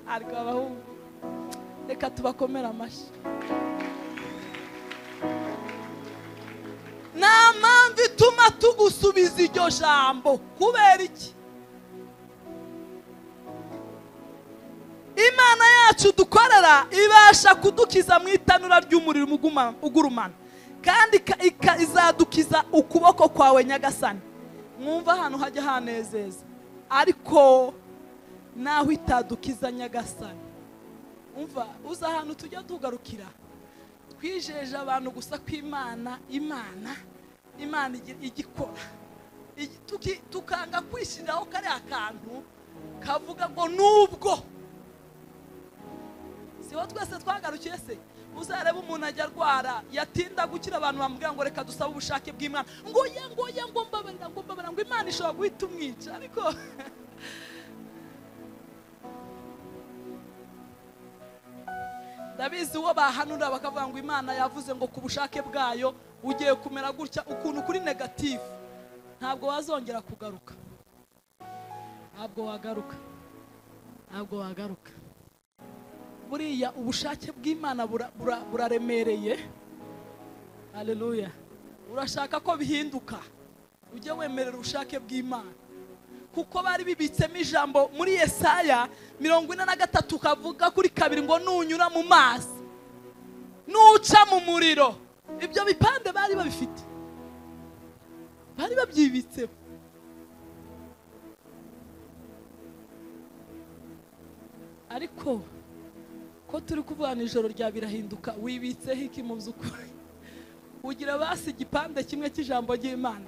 Ariko abahungu reka tubakomera amashyi. Nta mpamvu ituma tugusubiza iryo jambo. Kubera iki? Imana yacu dukorera ibasha kudukiza mu itanura ry'umuriro ugurumana, kandi izadukiza ukuboko kwawe Nyagasani. Mwumva ahantu hajya hanezeza, ariko naho itadukiza Nyagasani. Umva uza ahantu tujya tugarukira, twijeje abantu gusa ko Imana Imana Imana igikora, tukanga kwishyiriraho kariya kantu kavuga ngo nubwo siho twese twagarukiye se. Uzareba umuntu ajya arwara yatinda gukira, abantu bamubwira ngo reka dusabe ubushake bw'Imana, ngo ya ngo ya ngo mbabarira, ngo mbabarira, ngo Imana ishobora guhita umwica. Ariko ndabizi uwo bahanura bakavuga ngo Imana yavuze ngo ku bushake bwayo ugiye kumera gutya, ukuntu kuri negative, ntabwo wazongera kugaruka, ntabwo wagaruka, ntabwo wagaruka. Buriya ubushake bw'Imana buraremereye. Haleluya. Urashaka ko bihinduka, ujye wemerera ubushake bw'Imana, kuko bari bibitsemo ijambo muri Yesaya 43 kavuga kuri 2 ngo nunyura mu mazi, nuca mu muriro. Ibyo bipande bari babifite, bari babyibitse. Ariko ko turi kuvuga ijoro rya birahinduka, wibitseho iki mu by'ukuri? Ugira basi igipande kimwe cy'ijambo ry'Imana.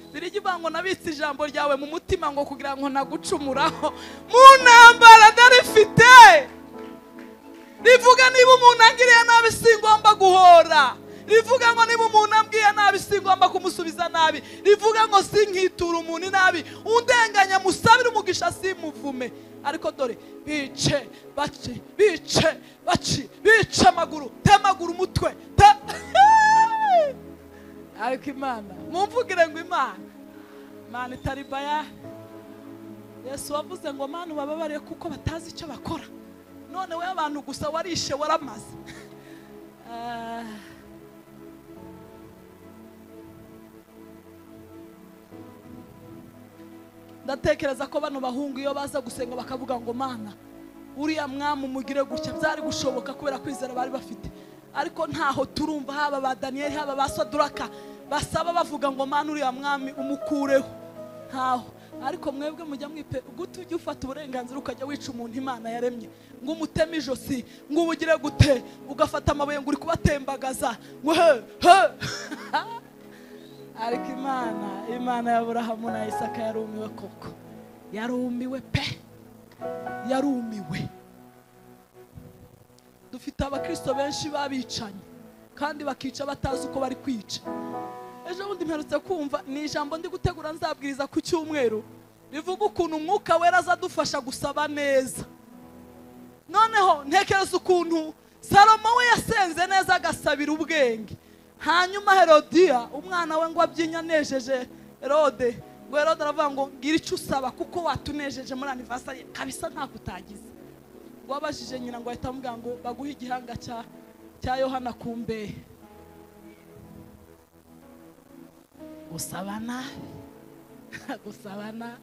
Birigivuga ngo nabitse ijambo ryawe mu mutima ngo kugira ngo nagucumuraho mu ntambara ndarifite. Rivuga niba umuntu angiriye nabi singomba guhora. Rivuga ngo niba umuntu ambwiye nabi singomba kumusubiza nabi. Rivuga ngo sinkitura umuntu nabi, undenganya musabire umugisha simuvume. Ariko dore bice baci bice baci bice amaguru, temaguru umutwe. Ariko Imana mumvugire ngo Imana Imana itari baya. Yesu wavuze ngo mana ubababariye kuko batazi icyo bakora. None we abantu gusa warishe waramaze. Ndatekereza ko bano bahungu iyo baza gusenga bakavuga ngo mana uriya mwami umugire gutya, byari gushoboka kubera kwizera bari bafite. Ariko ntaho turumva haba ba Daniel haba ba Saduraka basaba bavuga ngo mana uriya mwami umukureho, ntaho. Ariko mwebwe mujya mwipe gute ujya ufata uburenganzira ukajya wica umuntu Imana yaremye, ngo umuteme ijosi, ngo ubugire gute, ugafata amabuye ngo uri kubatembagaza ngo he he. Ariko Imana, Imana ya Aburahamu na Isaka yarumiwe koko, yarumiwe pe, yarumiwe. Dufite abakristo benshi babicanye kandi bakica batazi uko bari kwica. Ejo bundi mperutse kumva ni ijambo ndi gutegura nzabwiriza ku cyumweru, rivuga ukuntu umwuka wera azadufasha gusaba neza. Noneho ntekereza ukuntu Salomo we yasenze neza agasabira ubwenge, hanyuma Herodiya umwana we ngo abyinya nejeje Herode, ngo Herode aravuga ngo ngira icyo usaba kuko watunejeje muri anniversary kabisa nta kutagize. Ngo abajije nyina ngo ahita amubwira ngo baguhe igihanga cya Yohana kumbe. Gusabana gusabana.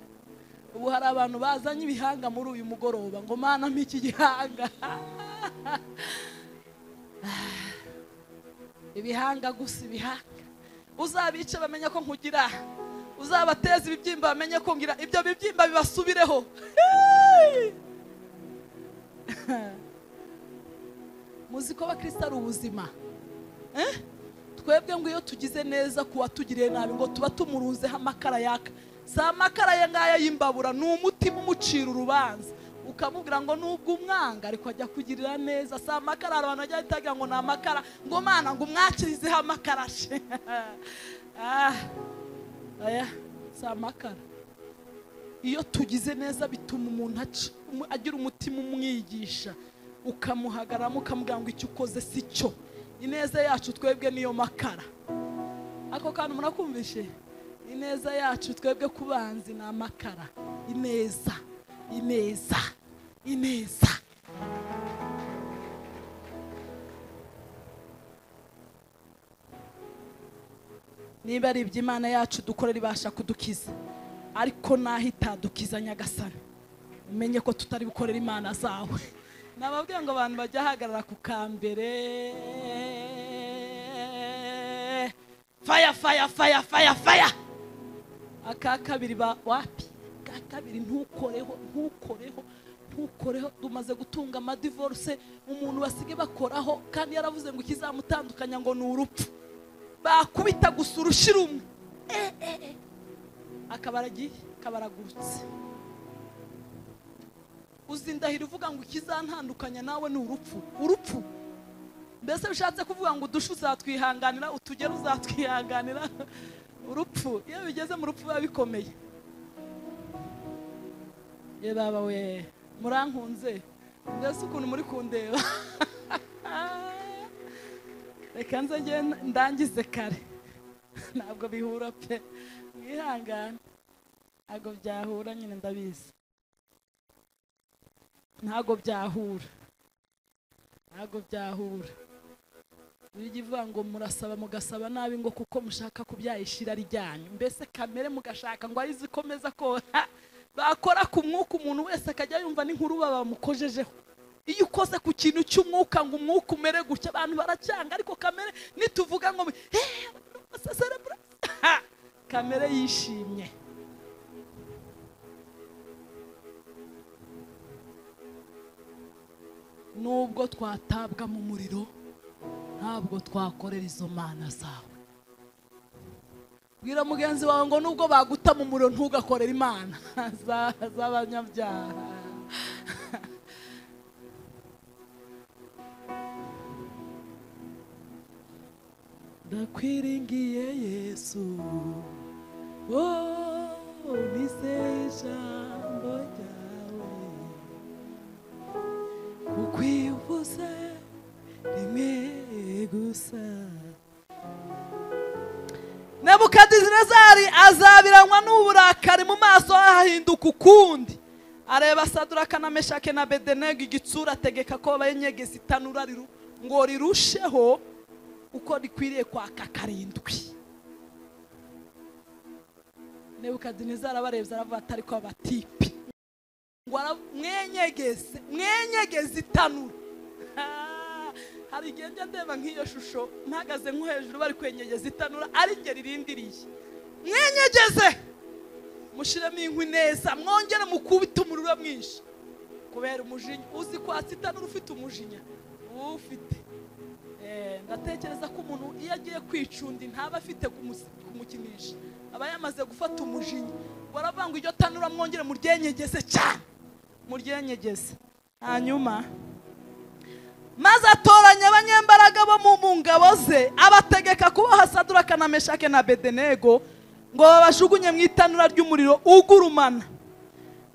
Ubu hari abantu bazanye ibihanga muri uyu mugoroba ngo mana mpa iki gihanga. Ibihanga gusa, ibihanga. Uzabice bamenye ko nkugira, uzabateza ibibyimba bamenye ko ngira, ibyo bibyimba bibasubireho. Muzi ko abakristo ari ubuzima. Twebwe ngo iyo tugize neza kuwatugiriye nabi ngo tuba tumuruzeho amakara yaka. Si amakara ya ngaya y'imbabura, ni umutima umucira urubanza, ukamubwira ngo nubwo umwanga ariko ajya kugirira neza. Si amakara, abantu bajya bitagira ngo ni amakara, ngo mana ngo umwakirizeho amakara she. Aya si amakara. Iyo tugize neza bituma umuntu agira umutima umwigisha, ukamuhagaramo ukamubwira ngo icyo ukoze si cyo. Ineza yacu twebwe niyo makara. Ako kantu murakumvishe? Ineza yacu twebwe kubanzi ni amakara. Ineza, ineza, ineza. Niba ari iby'Imana yacu dukorera ibasha kudukiza, ariko naho itadukiza Nyagasani, umenye ko tutari bukorera Imana zawe. Nababwiye ngo abantu bajya hagarara ku kambere, fire fire fire fire fire, aka kabiri ba wapi, aka kabiri ntukoreho ntukoreho ntukoreho. Dumaze gutunga amadivorce, umuntu basige bakoraho kandi yaravuze ngo ikizamutandukanya ngo ni urupfu, bakubita gusa urushira umwe, akabaragiye kabaragurutse. Uzindahira uvuga ngo ikizantandukanya nawe ni urupfu, urupfu. Mbese bishatse kuvuga ngo udushu uzatwihanganira, utugera uzatwihanganira, urupfu. Iyo bigeze mu rupfu biba bikomeye. Ye baba we, murankunze mbese ukuntu muri kundeba. Reka nze nge ndangize kare, ntabwo bihura pe, mwihangane, ntabwo byahura nyine, ndabizi ntabwo byahura, ntabwo byahura. Bijya ivuga ngo murasaba mugasaba nabi ngo kuko mushaka kubyayishira ryanyu, mbese kamere mugashaka ngo arizo ikomeza ko bakora ku mwuka, umuntu wese akajya yumva n'inkuru babamukojejeho. Iyo ukoze ku kintu cy'umwuka ngo umwuka umere gutya, abantu baracyanga, ariko kamere nituvuga ngo kamere yishimye. Nubwo twatabwa mu muriro, ntabwo twakorera izo mana zawe. Bwira mugenzi wawe ngo nubwo baguta mu muriro ntugakorera Imana z'abanyabyaha. Ndakwiringiye Yesu, oh nizeye ijambo ryawe, kuko iyo uvuze rimwe gusa. Nebukadinezari azabiranywa n'uburakari, mu maso hahinduka ukundi. Areba Saduraka na Meshake na Abedenego igitsura, ategeka ko bayenyegeza itanura ngo rirusheho uko rikwiriye kwaka karindwi. Nebukadinezari abarebye aravuga ati ariko abatipi ngo mwenyegeze, mwenyegeze itanura. Hari igihe njya ndeba nk'iyo shusho mpagaze nko hejuru bari kwenyegeza itanura, ari njye ririndiriye. Mwenyegeze, mushiremo inkwi neza, mwongere mukubite umuriro mwinshi kubera umujinya. Uzi kwatsa itanura ufite umujinya ufite. Ndatekereza ko umuntu iyo agiye kwicundi ntaba afite kumukinisha, aba yamaze gufata umujinya. Baravuga ngo iryo tanura mwongere muryenyegeze cyane, muryenyegeze. Hanyuma maze atoranya abanyembaraga bo mu ngabo ze, abategeka kuboha Saduraka na Meshake na Abedenego ngo babajugunye mu itanura ry'umuriro ugurumana.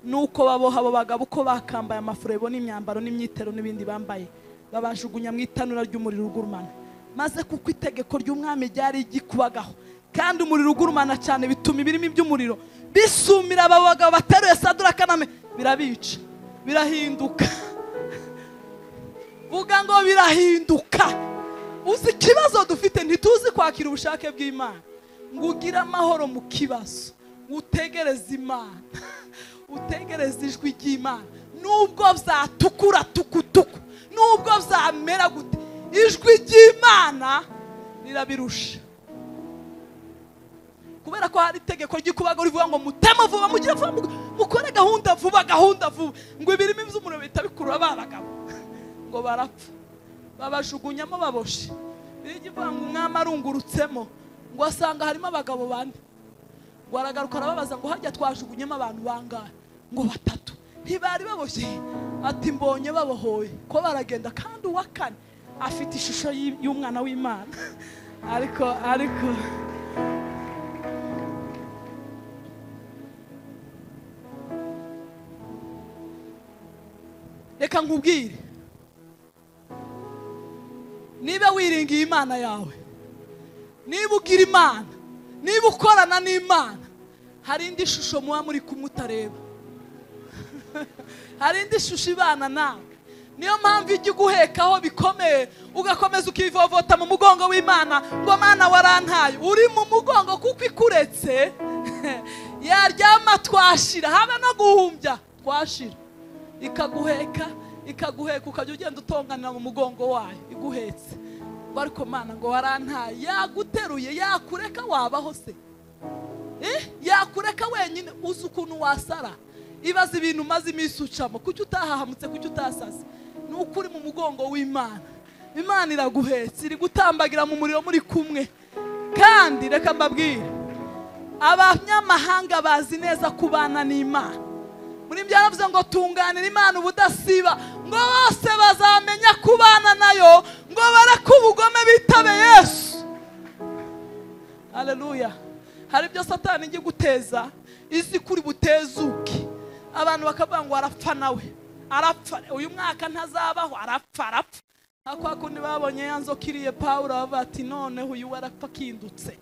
Nuko baboha abo bagabo uko bakambaye amafurebo n'imyambaro n'imyitero n'ibindi bambaye, babajugunya mu itanura ry'umuriro ugurumana. Maze kuko itegeko ry'umwami ryari gikubagaho, kandi umuriro ugurumana cyane bituma ibirimi by'umuriro bisumira abo bagabo bateruye Saduraka na birabica, birahinduka. Vuga ngo birahinduka. Uzi ikibazo dufite, ntituzi kwakira ubushake bw'Imana. Ngo ugire amahoro mu kibazo, utegereze Imana, utegereze ijwi ry'Imana. Nubwo byatukura tukutuku, nubwo byamera gute, ijwi ry'Imana rirabirusha. Kubera ko hari itegeko ry'ikubago rivuga ngo mutema vuba, mugire vuba, mukore gahunda vuba, gahunda vuba, ngo ibirimi by'umuriro bitabikurura ba bagabo ngo barapfa, babajugunyamo baboshe. Bijya ivuga ngo umwami arungurutsemo ngo asanga harimo abagabo bane, ngo aragaruka arababaza ngo harya twajugunyemo abantu bangahe? Ngo batatu. Ntibari baboshye? Ati mbonye babohoye ko baragenda, kandi uwa kane afite ishusho y'umwana w'Imana. Ariko reka nkubwire, niba wiringiye Imana yawe, niba ugira Imana, niba ukorana n'Imana, hari indi shusho muba muri kumwe utareba. Hari indi shusho ibana nawe. Niyo mpamvu ijya iguhekaho bikomeye, ugakomeza ukivovota mu mugongo w'Imana ngo Mana warantaye. Uri mu mugongo kuko ikuretse yaryama twashira, haba no guhumbya twashira. Ikaguheka, ikaguheka, ukajya ugenda utonganira mu mugongo wayo iguhetse. Ngo ariko Mana ngo warantaye, yaguteruye, yakureka wabaho se? Yakureka wenyine, uzi ukuntu wasara. Ibaze ibintu umaze iminsi ucamo, kuki utahahamutse, kuki utasaze? Ni ukuri mu mugongo w'Imana. Imana iraguhetse, iri gutambagira mu muriro muri kumwe. Kandi reka mbabwire, abanyamahanga bazi neza kubana n'Imana. Muri byaravuze ngo tunganira Imana ubudasiba, ngo bose bazamenya kubana nayo, ngo bareke ubugome bitabe Yesu. Haleluya. Hari ibyo Satani ijya guteza, izi kuri butezuke. Abantu bakavuga ngo arapfa nawe, arapfa uyu mwaka ntazabaho, arapfa, arapfa. Akwa kundi babonye yanzo kiriye Paulo bavuga ati noneho uyu arapfa kindutse.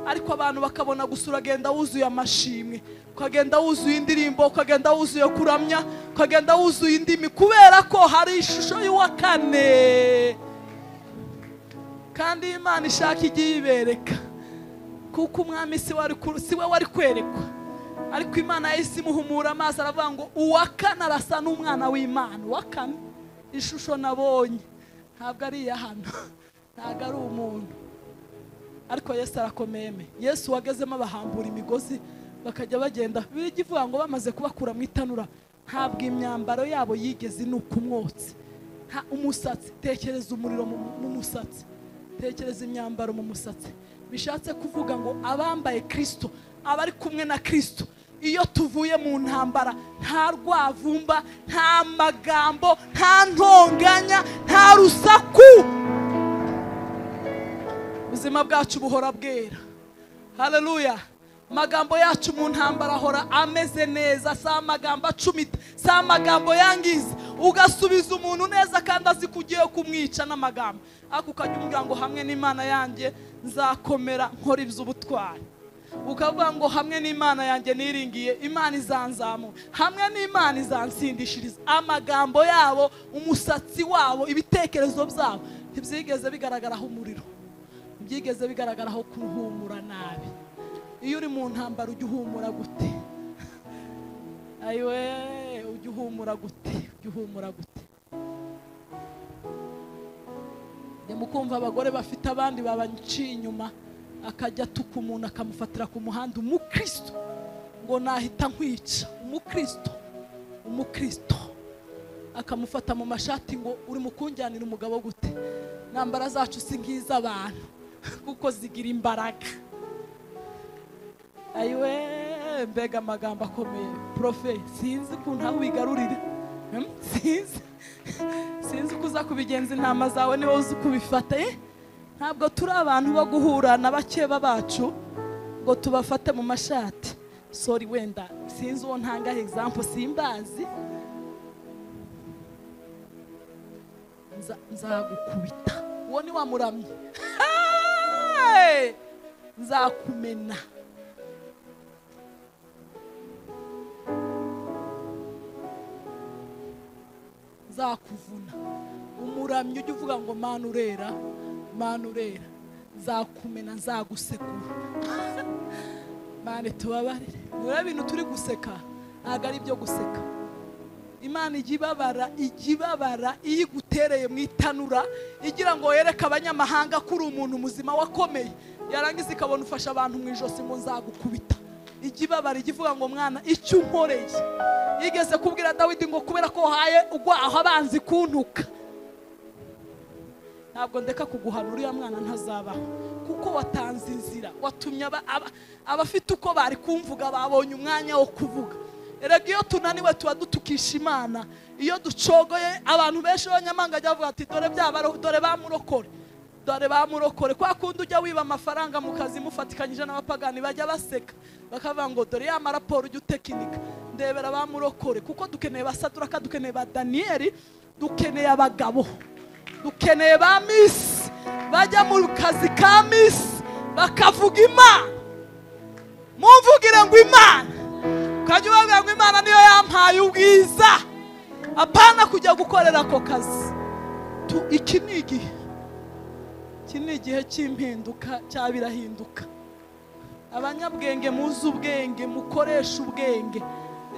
Ariko abantu bakabona gusura agenda wuzuye amashimwe, ukagenda wuzuye indirimbo, ukagenda wuzuye kuramya, ukagenda wuzuye indimi, kubera ko hari ishusho y'uwa kane. Kandi Imana ishaka igiye ibereka, kuko umwami si we wari kwerekwa. Ariko Imana yahise imuhumura amaso aravuga ngo uwa kane arasa n'umwana w'Imana. Uwa kane, ishusho nabonye ntabwo ari iya hano, ntabwo ari umuntu. Ariko Yesu arakomeye. Yesu wagezemo abahambura imigozi bakajya bagenda. Bibiliya ivuga ngo bamaze kubakura mu itanura, ntabwo imyambaro yabo yigeze inuka umwotsi. Nta umusatsi, tekereza umuriro mu musatsi, tekereza imyambaro mu musatsi. Bishatse kuvuga ngo abambaye Kristo, abari kumwe na Kristo, iyo tuvuye mu ntambara nta rwavumba, nta magambo, nta ntonganya, nta rusaku. Ubuzima bwacu buhora bwera. Haleluya. Magambo yacu mu ntambara ahora ameze neza, si amagambo acumita, si amagambo yangiza. Ugasubiza umuntu neza kandi azi ko ugiye kumwica n'amagambo, ariko ukajya umubwira ngo hamwe n'Imana yanjye nzakomera nkora iby'ubutwari. Ukavuga ngo hamwe n'Imana yanjye niringiye, Imana izanzamura, hamwe n'Imana izansindishiriza. Amagambo yabo, umusatsi wabo, ibitekerezo byabo ntibyigeze bigaragaraho umuriro, ntibyigeze bigaragaraho kuruhumura nabi. Iyo uri mu ntambara ujya uhumura gute? Ayiwe, ujya uhumura gute? Ujya uhumura gute? Mukumva abagore bafite abandi babaciye inyuma, akajya atuka umuntu akamufatira ku muhanda, umukristo ngo nahita nkwica, umukristo, umukristo akamufata mu mashati ngo uri mukunjyanira umugabo gute? Nambara zacu si nk'iz'abantu kuko zigira imbaraga. Ayiwe, mbega amagambo akomeye. Profe, sinzi ukuntu aho wigarurira, sinzi uko uza kubigenza intama zawe, niba uzi kubifata. Ntabwo turi abantu bo guhura na bakeba bacu ngo tubafate mu mashati. Sorry, wenda sinzi uwo ntanga example, simbazi. Nzagukubita, uwo ni wamuramye, nzakumena. Nzakuvuna. Umuramyi ujya uvuga ngo Mana urera, Mana urera, nzakumena, nzagusekura. Mana tubabarire. Nura ibintu turi guseka ntabwo ari ibyo guseka. Imana ijya ibabara, ijya ibabara iyo igutereye mu itanura igira ngo yereke abanyamahanga ko uri umuntu muzima wakomeye, yarangiza ikabona ufasha abantu mu ijosi ngo nzagukubita. Ijya ibabara, ijya ivuga ngo mwana icyo unkoreye. Yigeze kubwira Dawidi ngo kubera ko wahaye ugwaho abanzi kuntuka, ntabwo ndeka kuguhana, uriya mwana ntazabaho, kuko watanze inzira, watumye abafite uko bari kumvuga babonye umwanya wo kuvuga. Erega iyo tunaniwe tuba dutukisha Imana. Iyo ducogoye abantu benshi b'abanyamahanga bajya bavuga ati dore byaba, dore bamurokore, dore bamurokore. Kwa kundi ujya wiba amafaranga mu kazi mufatikanyije n'abapagani, bajya baseka bakavuga ngo dore ya maraporo ujya utekinika, ndebera bamurokore. Kuko dukeneye ba Saduraka, dukeneye ba Daniyeli, dukeneye abagabo, dukeneye ba misi bajya mu kazi ka misi bakavuga Imana. Mumvugire ngo Imana, ukajya ubabwira ngo Imana niyo yampaye ubwiza. Apana kujya gukorera ako kazi. Iki ni igihe, iki ni igihe cy'impinduka, cyabirahinduka. Abanyabwenge muzi ubwenge, mukoresha ubwenge.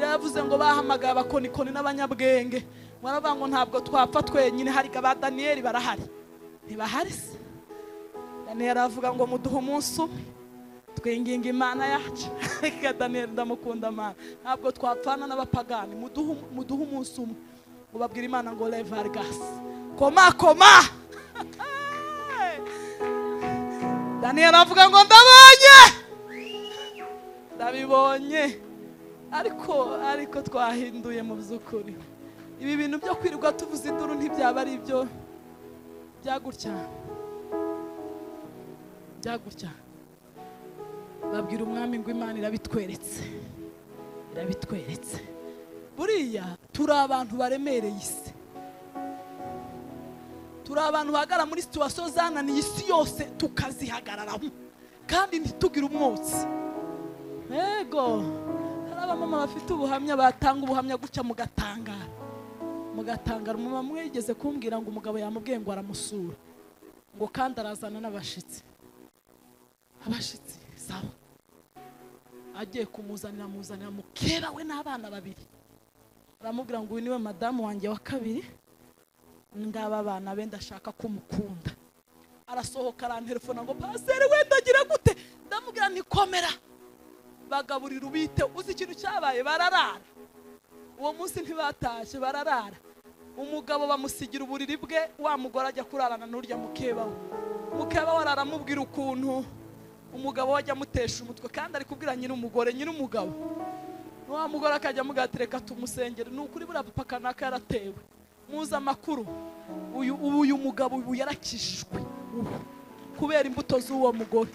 Yavuze ngo bahamagaye abakonikoni n'abanyabwenge, baravuga ngo ntabwo twapfa twenyine, hari ba Daniyeli barahari. Ntibahari se? Daniyeli aravuga ngo muduhe umunsi umwe twinginga Imana yacu. Reka Daniyeli ndamukunda Mana, ntabwo twapfana n'abapagani, muduhe umunsi umwe. Ngo babwire Imana ngo levargas koma koma. Daniyeli aravuga ngo ndabonye, ndabibonye. Ariko twahinduye mu by'ukuri. Ibi bintu byo kwirirwa tuvuza induru ntibyaba ari ibyo byagutya byagutya. Babwira umwami ngo Imana irabitweretse, irabitweretse. Buriya turi abantu baremereye isi, turi abantu bahagara muri situation zananiye isi yose tukazihagararamo kandi ntitugire umwotsi. Yego, hari abamama bafite ubuhamya, batanga ubuhamya gutya mugatangara, mugatangara. Umumama umwe yigeze kumbwira ngo umugabo yamubwiye ngo aramusura, ngo kandi arazana n'abashitsi. Abashitsi sawa, agiye kumuzanira muzanira mukeba we n'abana babiri. Aramubwira ngo uyu niwe madamu wanjye wa kabiri, ngaba abana be ndashaka kumukunda. Arasohoka arantelefona ngo paseri wenda agira gute? Ndamubwira nti komera, bagaburira ubite. Uzi ikintu cyabaye? Bararara uwo munsi, ntibatashye, bararara. Umugabo bamusigira uburiri bwe, wa mugore ajya kurarana n'urya mukeba we. Mukeba we aramubwira ukuntu umugabo wajya amutesha umutwe, kandi ari kubwira nyiri umugore, nyiri umugabo. Wa mugore akajya amugatereka tumusengere. Ni ukuri buriya papa kanaka yaratewe, muzi amakuru, uyu mugabo ubu yarakijijwe ubu kubera imbuto z'uwo mugore.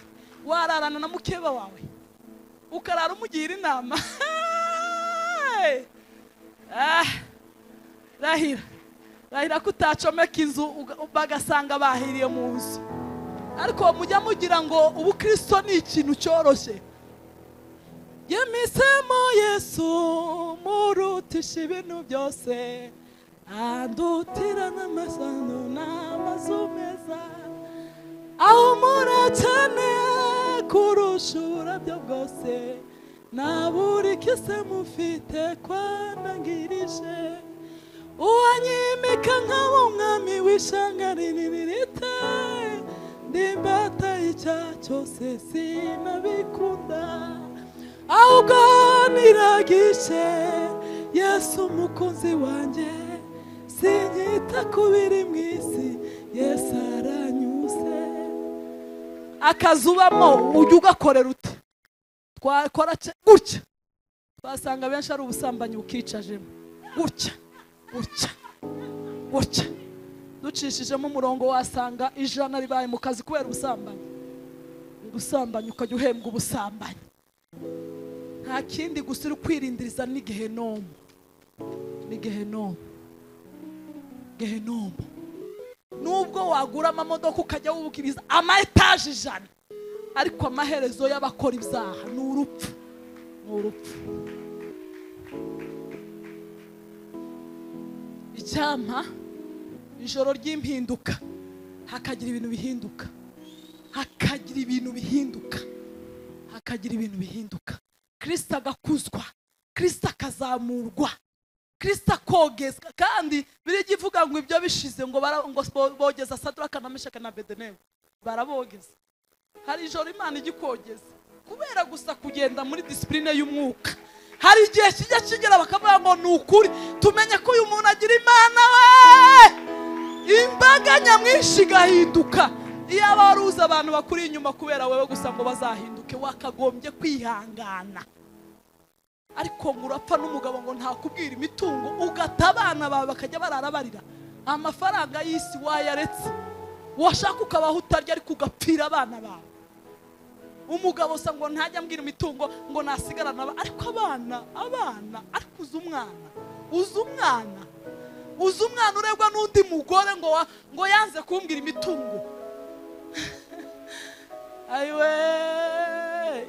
Wararana na mukeba wawe ukarara umugira inama. Rahira, rahira ko utacomeka inzu bagasanga bahiriye mu nzu. Ariko mujya mugira ngo ubukristo ni ikintu cyoroshye. Yemisemo Yesu murutisha ibintu byose, andutira n'amasano n'amazu meza, ahumura cyane kurusha uburabyo bwose, na buri kise mufite kwanangirije, uwanyimika nk'abo umwami w'ishanga rinini rite, ndimbata icyaha cyose sinabikunda, ahubwo niragishe Yesu umukunzi wanjye, sinyita ku biri mu isi, Yesu aranyuze. Akazubamo ujya ugakorera ute? Twakora gutya twasanga benshi ari ubusambanyi bukicajemo gutya gutya gutya. Ducishijemo umurongo wasanga 100 ribaye mu kazi kubera ubusambanyi. Ubusambanyi ukajya uhembwa ubusambanyi, nta kindi gusa uri kwirindiriza ni gehenomu, ni gehenomu, gehenomu. Nubwo wagura amamodoka ukajya wubukiriza ama etaje 100, ariko amaherezo y'abakora ibyaha ni urupfu, ni urupfu. Icyampa ijoro ry'impinduka hakagira ibintu bihinduka, hakagira ibintu bihinduka, hakagira ibintu bihinduka. Kristo agakuzwa, Kristo akazamurwa, Kristo akogezwa. Kandi biri ivuga ngo ibyo bishize ngo bogeza Sadraka na Meshaki na Abedenego, barabogeza. Hari ijoro Imana igikogeza kubera gusa kugenda muri discipline y'umwuka. Hari igihe kijya kigera bakavuga ngo ni ukuri tumenye ko uyu muntu agira Imana we. Imbaga nyamwinshi igahinduka. Iyo abaruza abantu bakuri inyuma kubera wewe gusa ngo bazahinduke, wakagombye kwihangana. Ariko ngo urapfa n'umugabo ngo ntakubwira imitungo, ugata abana bawe bakajya barara barira. Amafaranga y'isi wayaretse, washaka ukabaho utarya ariko ugapfira abana bawe. Umugabo sa ngo ntajya ambwira imitungo ngo nasigarana, ariko abana, abana, ariko uzi umwana, uzi umwana, uzi umwana urebwa n'undi mugore ngo yanze kumbwira imitungo. Ayiwe,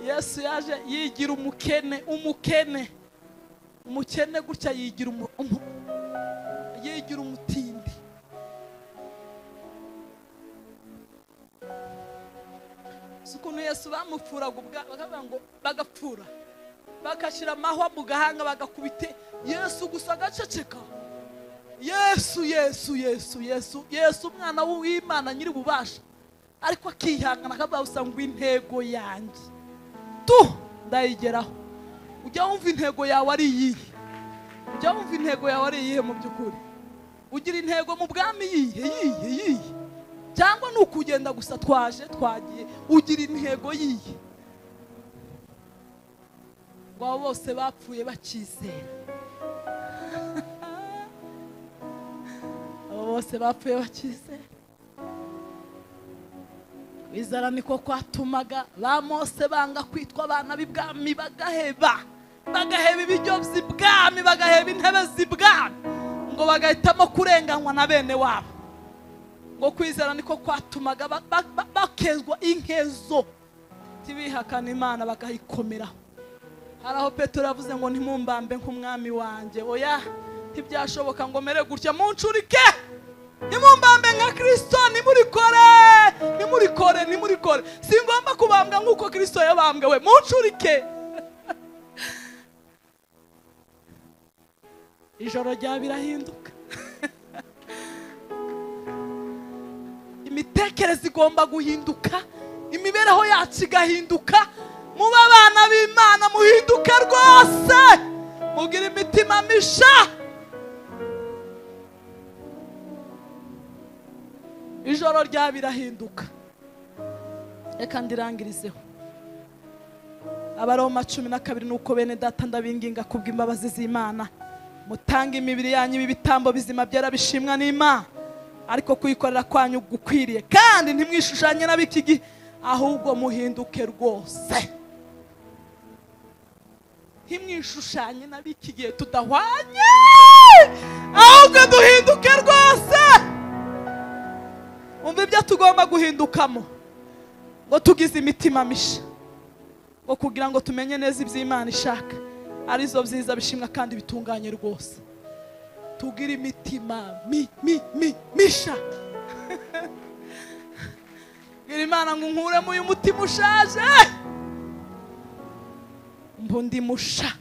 Yesu yaje yigira umukene, umukene, umukene gutya yigira Yigira umutindi. Sukuntu Yesu bamupfuraga bakavuga ngo bagapfura, bakashira amahwa mu gahanga bagakubite Yesu gusa agaceceka. Yesu Yesu Yesu Yesu Yesu umwana w'Imana nyiri bubasha, ariko akihangana akavuga gusa ngo intego yanjye tu ndayigeraho. Ujya wumva intego yawe ari iyihe? Ujya wumva intego yawe ari iyihe mu by'ukuri? Ugira intego mu bwami yihe yihe yihe? Cyangwa ni ukugenda gusa twaje twagiye? Ugira intego yihe? Ngo abo bose bapfuye bakizera. Abo bose bapfuye bakizera. Kwizera niko kwatumaga ba Mose banga kwitwa abana b'ibwami, bagaheba ibiryo by'ibwami, bagaheba intebe z'ibwami, ngo bagahitamo kurenganywa na bene wabo. Ngo kwizera niko kwatumaga bakezwa inkezo, tibihakana Imana bakayikomeraho. Hari aho Petero yavuze ngo ntimumbambe nk'umwami wanjye, oya ntibyashoboka ngo mere gutya, muncurike. Nimumbambe nka Kristo, nimurikore, nimurikore, nimurikore. Singomba kubambwa nk'uko Kristo yabambwe we, muncurike. Ijoro rya birahinduka. Imitekerereze igomba guhinduka, imibereho yacu igahinduka. Muba abana b'Imana muhinduke rwose, mugire imitima misha. Ijoro rya birahinduka. Reka ndirangirizeho. Abaroma 12 nuko bene data ndabinginga kubw'imbabazi z'Imana, mutange imibiri yanyu ibitambo bizima byera bishimwa n'Imana, ariko kuyikorera kwanyu gukwiriye, kandi ntimwishushanye n'ab'iki gihe, ahubwo muhinduke rwose. Ntimwishushanye n'ab'iki gihe tudahwanye, ahubwo duhinduke rwose. Umva ibyo tugomba guhindukamo, ngo tugize imitima misha, ngo kugira ngo tumenye neza iby'Imana ishaka, arizo byiza bishimwa kandi bitunganye rwose. Tugira imitima mi mi mi misha. Bwira Imana ngo nkuremo uyu mutima ushaje, mbundi musha.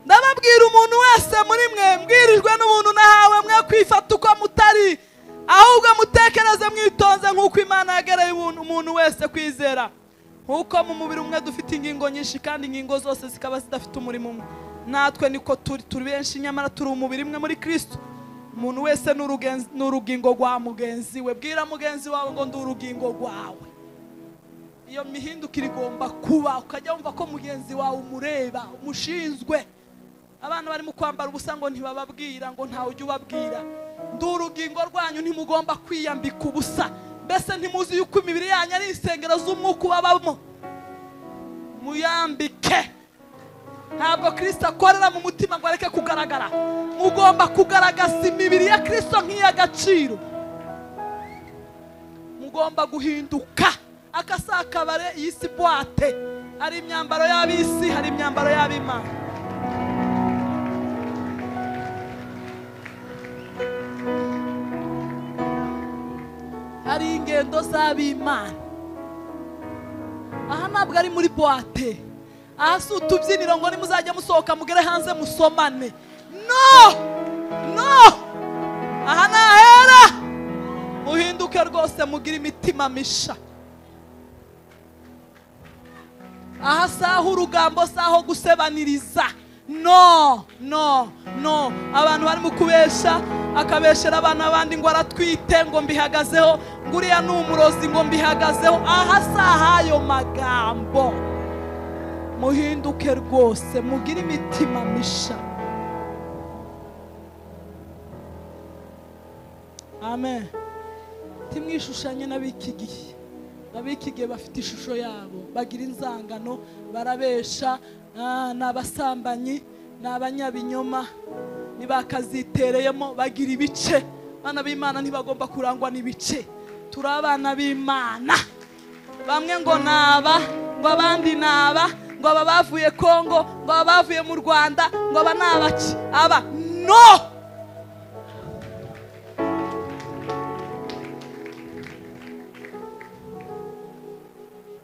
Ndababwira umuntu wese muri mwe mbwirijwe n'ubuntu nahawe, mwe kwifata uko mutari, ahubwo mutekereze mwitonze nk'uko Imana yagereye umuntu wese kwizera. Nk'uko mu mubiri umwe dufite ingingo nyinshi, kandi ingingo zose zikaba zidafite umurimo umwe, natwe niko turi benshi, nyamara turi umubiri umwe muri Kristo. Umuntu wese ni urugingo rwa mugenzi we. Bwira mugenzi wawe ngo ndi urugingo rwawe. Iyo mihindukire igomba kuba, ukajya wumva ko mugenzi wawe umureba, umushinzwe. Abana barimo kwambara ubusa ngo ntibababwira, ngo ntawe ujya ubabwira. Ndi urugingo rwanyu, ntimugomba kwiyambika ubusa. Mbese ntimuzi yuko imibiri yanyu ari insengero z'umwuka ubabamo? Muyambike. Ntabwo Kristo akorera mu mutima ngo areke kugaragara. Mugomba kugaragaza imibiri ya Kristo nk'iy'agaciro. Mugomba guhinduka. Akasakabare y'isi boite, hari imyambaro y'ab'isi, hari imyambaro y'ab'Imana. Hari ingendo z'ab'Imana. Aha ntabwo ari muri boite. Aha si utubyiniro ngo nimuzajya musohoka mugere hanze musomane. No! No! Aha nahera. Muhinduke rwose, mugire imitima misha. Aha saho urugambo, saho gusebaniriza. No, no, no. Abantu bari mu kubesha, akabeshera abana abandi ngo aratwite ngo mbihagazeho, ngo uriya ni umurozi ngo mbihagazeho. Aha saha ayo magambo. Muhinduke rwose, mugire imitima misha. Amen. Timwishushanye n'ab'iki gihe. Ab'iki gihe bafite ishusho yabo, bagira inzangano, barabesha, ni abasambanyi, ni abanyabinyoma, ntibakazitereyemo, bagira ibice. Abana b'Imana ntibagomba kurangwa n'ibice. Turi abana b'Imana. Bamwe ngo naba, ngo abandi naba, ngo aba bavuye Kongo, ngo aba bavuye mu Rwanda, ngo aba nabaki aba no.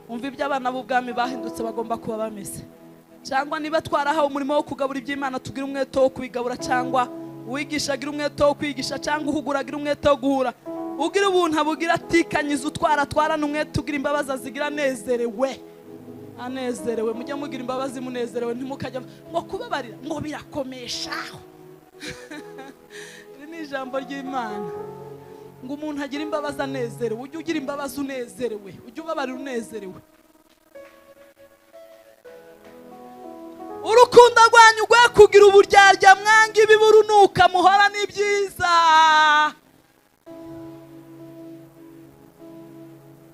Umva ibyo abana b'ubwami bahindutse bagomba kuba bameze. Cyangwa niba twarahawe umurimo wo kugabura iby'Imana, tugira umwete wo kubigabura, cyangwa uwigisha agira umwete wo kwigisha, cyangwa uhugura agira umwete wo guhura. Ugira ubuntu abugira atikanyiza, utwara atwarana umwete, ugira imbabazi azigira anezerewe. Anezerewe, mujye mugira imbabazi munezerewe, ntimukajya ngo kubabarira ngo birakomeshaho. Iri ni ijambo ry'Imana. Ngo umuntu agira imbabazi anezerewe. Ujye ugira imbabazi unezerewe, ujye ubabarira unezerewe. Urukundo rwanyu rwe kugira uburyarya, mwanga ibiburunuka, muhora n'ibyiza.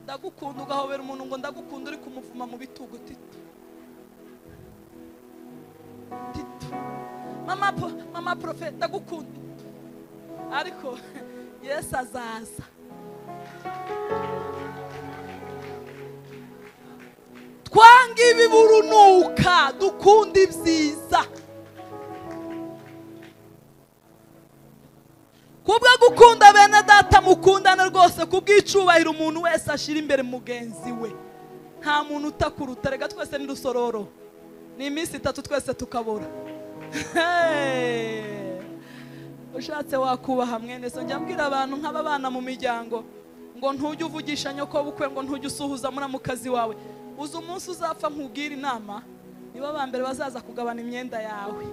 Ndagukunda ugahobera umuntu ngo ndagukunda, uri kumuvuma mu bitugu. Tito tito, mama prophet ndagukunda, ariko Yesu azaza. Twanga ibiburunuka, dukunda ibyiza. Kubwo gukunda bene data mukundana rwose, kubw'icubahiro umuntu wese ashira imbere mugenzi we. Nta muntu utakuruta, rega twese ni rusororo. Ni iminsi itatu twese tukabora. Ushatse wakubaha mwene so. Njya mbwira abantu nk'aba bana mu miryango ngo ntujye uvugisha nyoko bukwe, ngo ntujye usuhuza muramukazi wawe. Uzi umunsi uzapfa nkubwira inama, nibo ba mbere bazaza kugabana imyenda yawe.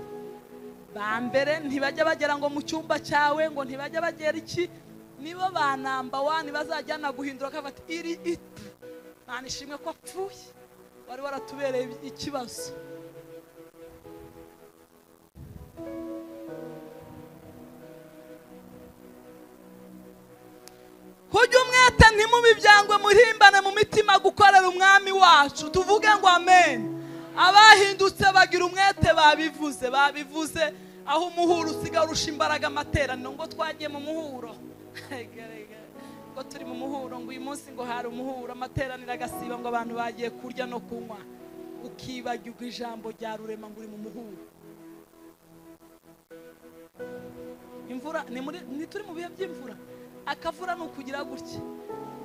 Ba mbere ntibajya bagera ngo mu cyumba cyawe, ngo ntibajya bagera iki, nibo ba namba wani bazajyana guhindura akafata iri itu. Mana ishimwe ko apfuye, wari waratubereye ikibazo. Kujya umwete ntimubibyangwe, muhimbane mu mitima gukorera umwami wacu. Tuvuge ngo amen. Abahindutse bagira umwete, babivuze babivuze. Aho umuhuro usiga urusha imbaraga amateraniro, ngo twagiye mu muhuro, ngo turi mu muhuro, ngo uyu munsi ngo hari umuhuro, amateraniro agasiba, ngo abantu bagiye kurya no kunywa. Ukibagirwa ijambo rya rurema ngo uri mu muhuro. Imvura ni turi mu bihe by'imvura. Akavura ni ukugira gutya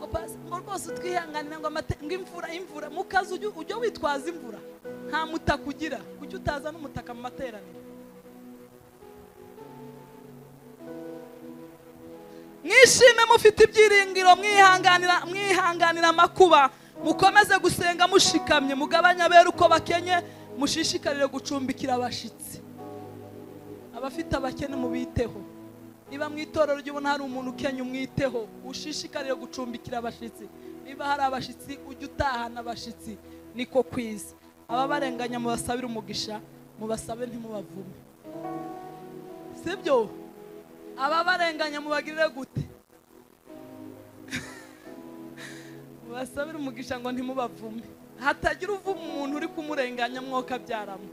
ngo ngo rwose utwihanganira, ngo imvura imvura mukazi ujye witwaza imvura, nta mutaka ugira, kuki utaza n'umutaka mu materaniro? Mwishime mufite ibyiringiro, mwihanganira amakuba, mukomeze gusenga mushikamye, mugabanya abera uko bakenye, mushishikarire gucumbikira abashitsi. Abafite abakene mubiteho. Niba mu itorero ry'ubona hari umuntu ukenya umwiteho, ushishikarire gucumbikira abashitsi. Niba hari abashitsi ujye utahana abashitsi, niko kwiza. Ababarenganya mubasabire umugisha, mubasabe ntimubavume. Sibyo? Ababarenganya mubagirire gute? Mubasabire umugisha ngo ntimubavume. Hatagira uvuma umuntu uri kumurenganya mwoka byaramo.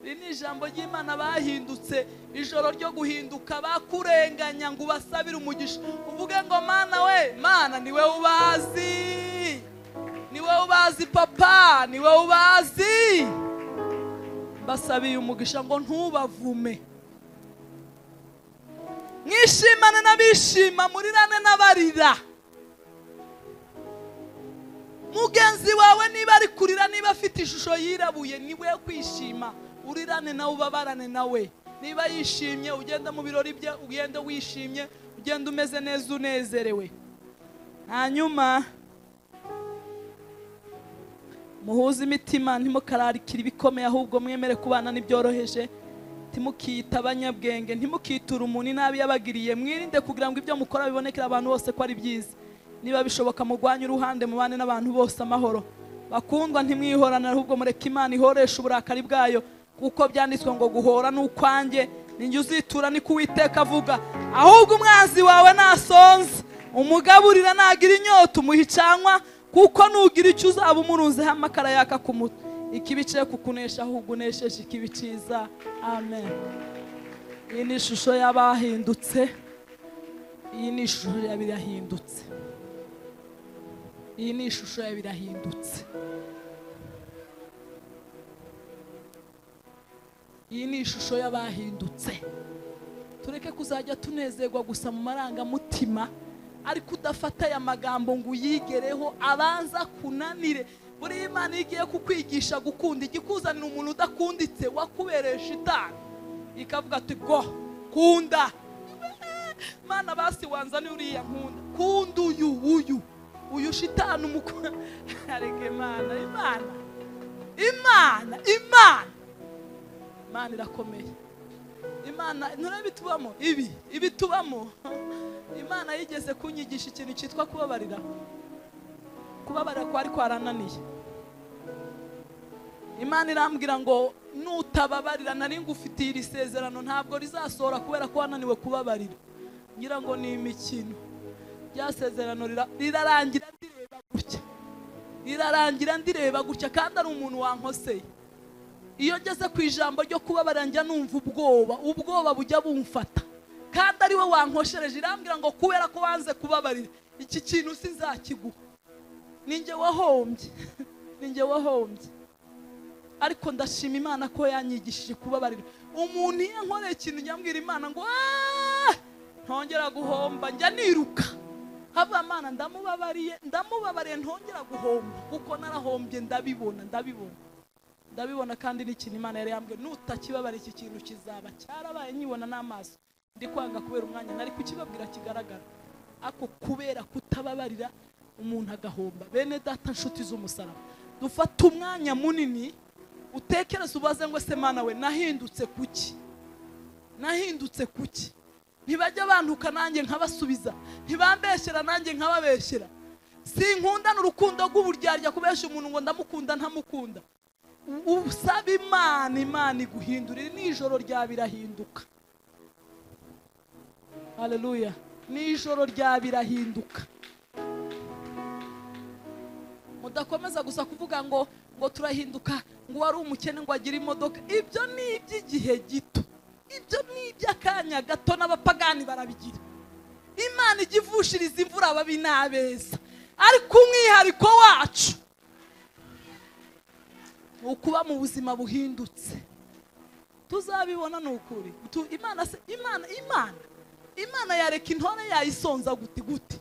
Iri ni ijambo ry'Imana. Bahindutse ijoro ryo guhinduka, bakurenganya ngo ubasabire umugisha, uvuge ngo Mana we, Mana niwe ubazi, niwe ubazi papa, niwe ubazi. Basabiye umugisha ngo ntubavume. Mwishimane n'abishima, murirane n'abarira. Mugenzi wawe niba ari kurira, niba afite ishusho yirabuye, niwe kwishima, urirane nawe, ubabarane nawe. Niba yishimye ugenda mu birori bye, ugenda wishimye, ugenda umeze neza unezerewe. Hanyuma muhuze imitima, ntimukararikire ibikomeye, ahubwo mwemere kubana n'ibyoroheje. Ntimukiyita abanyabwenge, ntimukiture umuntu inabi yabagiriye. Mwirinde kugira ngo ibyo mukora bibonekere abantu bose ko ari byiza. Niba bishoboka mugwanye uruhande, mubane n'abantu bose amahoro. Bakundwa, ntimwihorane, ahubwo mureke Imana ihoresha uburakari bwayo, kuko byanditswe ngo guhora n'ukwanjye, ninjye uzitura, niko Uwiteka avuga. Ahubwo umwanzi wawe nasonze umugaburira, nagira inyota umuha icanywa, kuko nugira icyo uzaba umurunzeho amakara yaka ku mutwe. Ikibi cye kukunesha, ahubwo unesheje ikibi cyiza. Amen. Iyi ni ishusho y'abahindutse, iyi ni ishusho y'abirahindutse. Iyi ni ishusho ya birahindutse. Iyi ni ishusho y'abahindutse. Tureke kuzajya tunezerwa gusa mu marangamutima, ariko udafata aya magambo ngo uyigereho abanza kunanire. Buri Imana igiye kukwigisha gukunda, igikuzanira umuntu udakunditse wakubereye shitani, ikavuga ati go kunda. Mana basi wanzani uriya nkunda, kunda uyu uyu uyu shitani umukunda. Areke Imana, Imana, Imana, Imana, Imana irakomeye. Imana nturabitubamo ibi ibitubamo. Imana yigeze kunyigisha ikintu cyitwa kubabarira. Kubabarira kwari kwarananiye. Imana irambwira ngo nutababarira nari ngufitiye iri sezerano ntabwo rizasohora kubera ko wananiwe kubabarira. Ngira ngo ni imikino. Rya sezerano rirarangira ndireba gutya. Rirarangira ndireba gutya kandi ari umuntu wankoseye. Iyo ngeze ku ijambo ryo kubabarira njya numva ubwoba, ubwoba bujya bumfata. Kandi ari we wankoshereje. Irambwira ngo kubera ko wanze kubabarira iki kintu sinzakiguha. Ninjye wahombye. Ninjye wahombye. Ariko ndashima Imana ko yanyigishije kubabarira. Umuntu iyo ankoreye ikintu njya Imana ngo ntongera guhomba, njya niruka. Hava Mana ndamubabariye, ndamubabariye ntongera guhomba kuko narahombye, ndabibona, ndabibona. Ndabibona kandi n'ikintu Imana yari yambwiye nutakibabarira iki kintu kizaba cyarabaye nyibona n'amaso. Ndi kwanga kubera umwanya nari kukibabwira kigaragara. Ako kubera kutababarira umuntu agahomba. Bene data nshuti z'umusaraba, dufata umwanya munini utekereza ubaze ngo se Mana we nahindutse kuki? Nahindutse kuki? Ntibajya bantuka nanjye nkabasubiza, ntibambeshyera nanjye nkababeshyera. Sinkundana urukundo rw'uburyarya kubesha umuntu ngo ndamukunda ntamukunda. Usaba Imana, Imana iguhindurira. Nijoro rya birahinduka. Haleluya. Nijoro rya birahinduka. Mudakomeza gusa kuvuga ngo ngo turahinduka, ngo wari umukene ngo agire imodoka. Ibyo ni iby'igihe gito, ibyo ni iby'akanya gato, n'abapagani barabigira. Imana igivushiriza imvura ababi n'abeza, ariko umwihariko wacu ukuba mu buzima buhindutse. Tuzabibona nukuri. Imana Imana Imana Imana yareka intore yayisonza guti guti,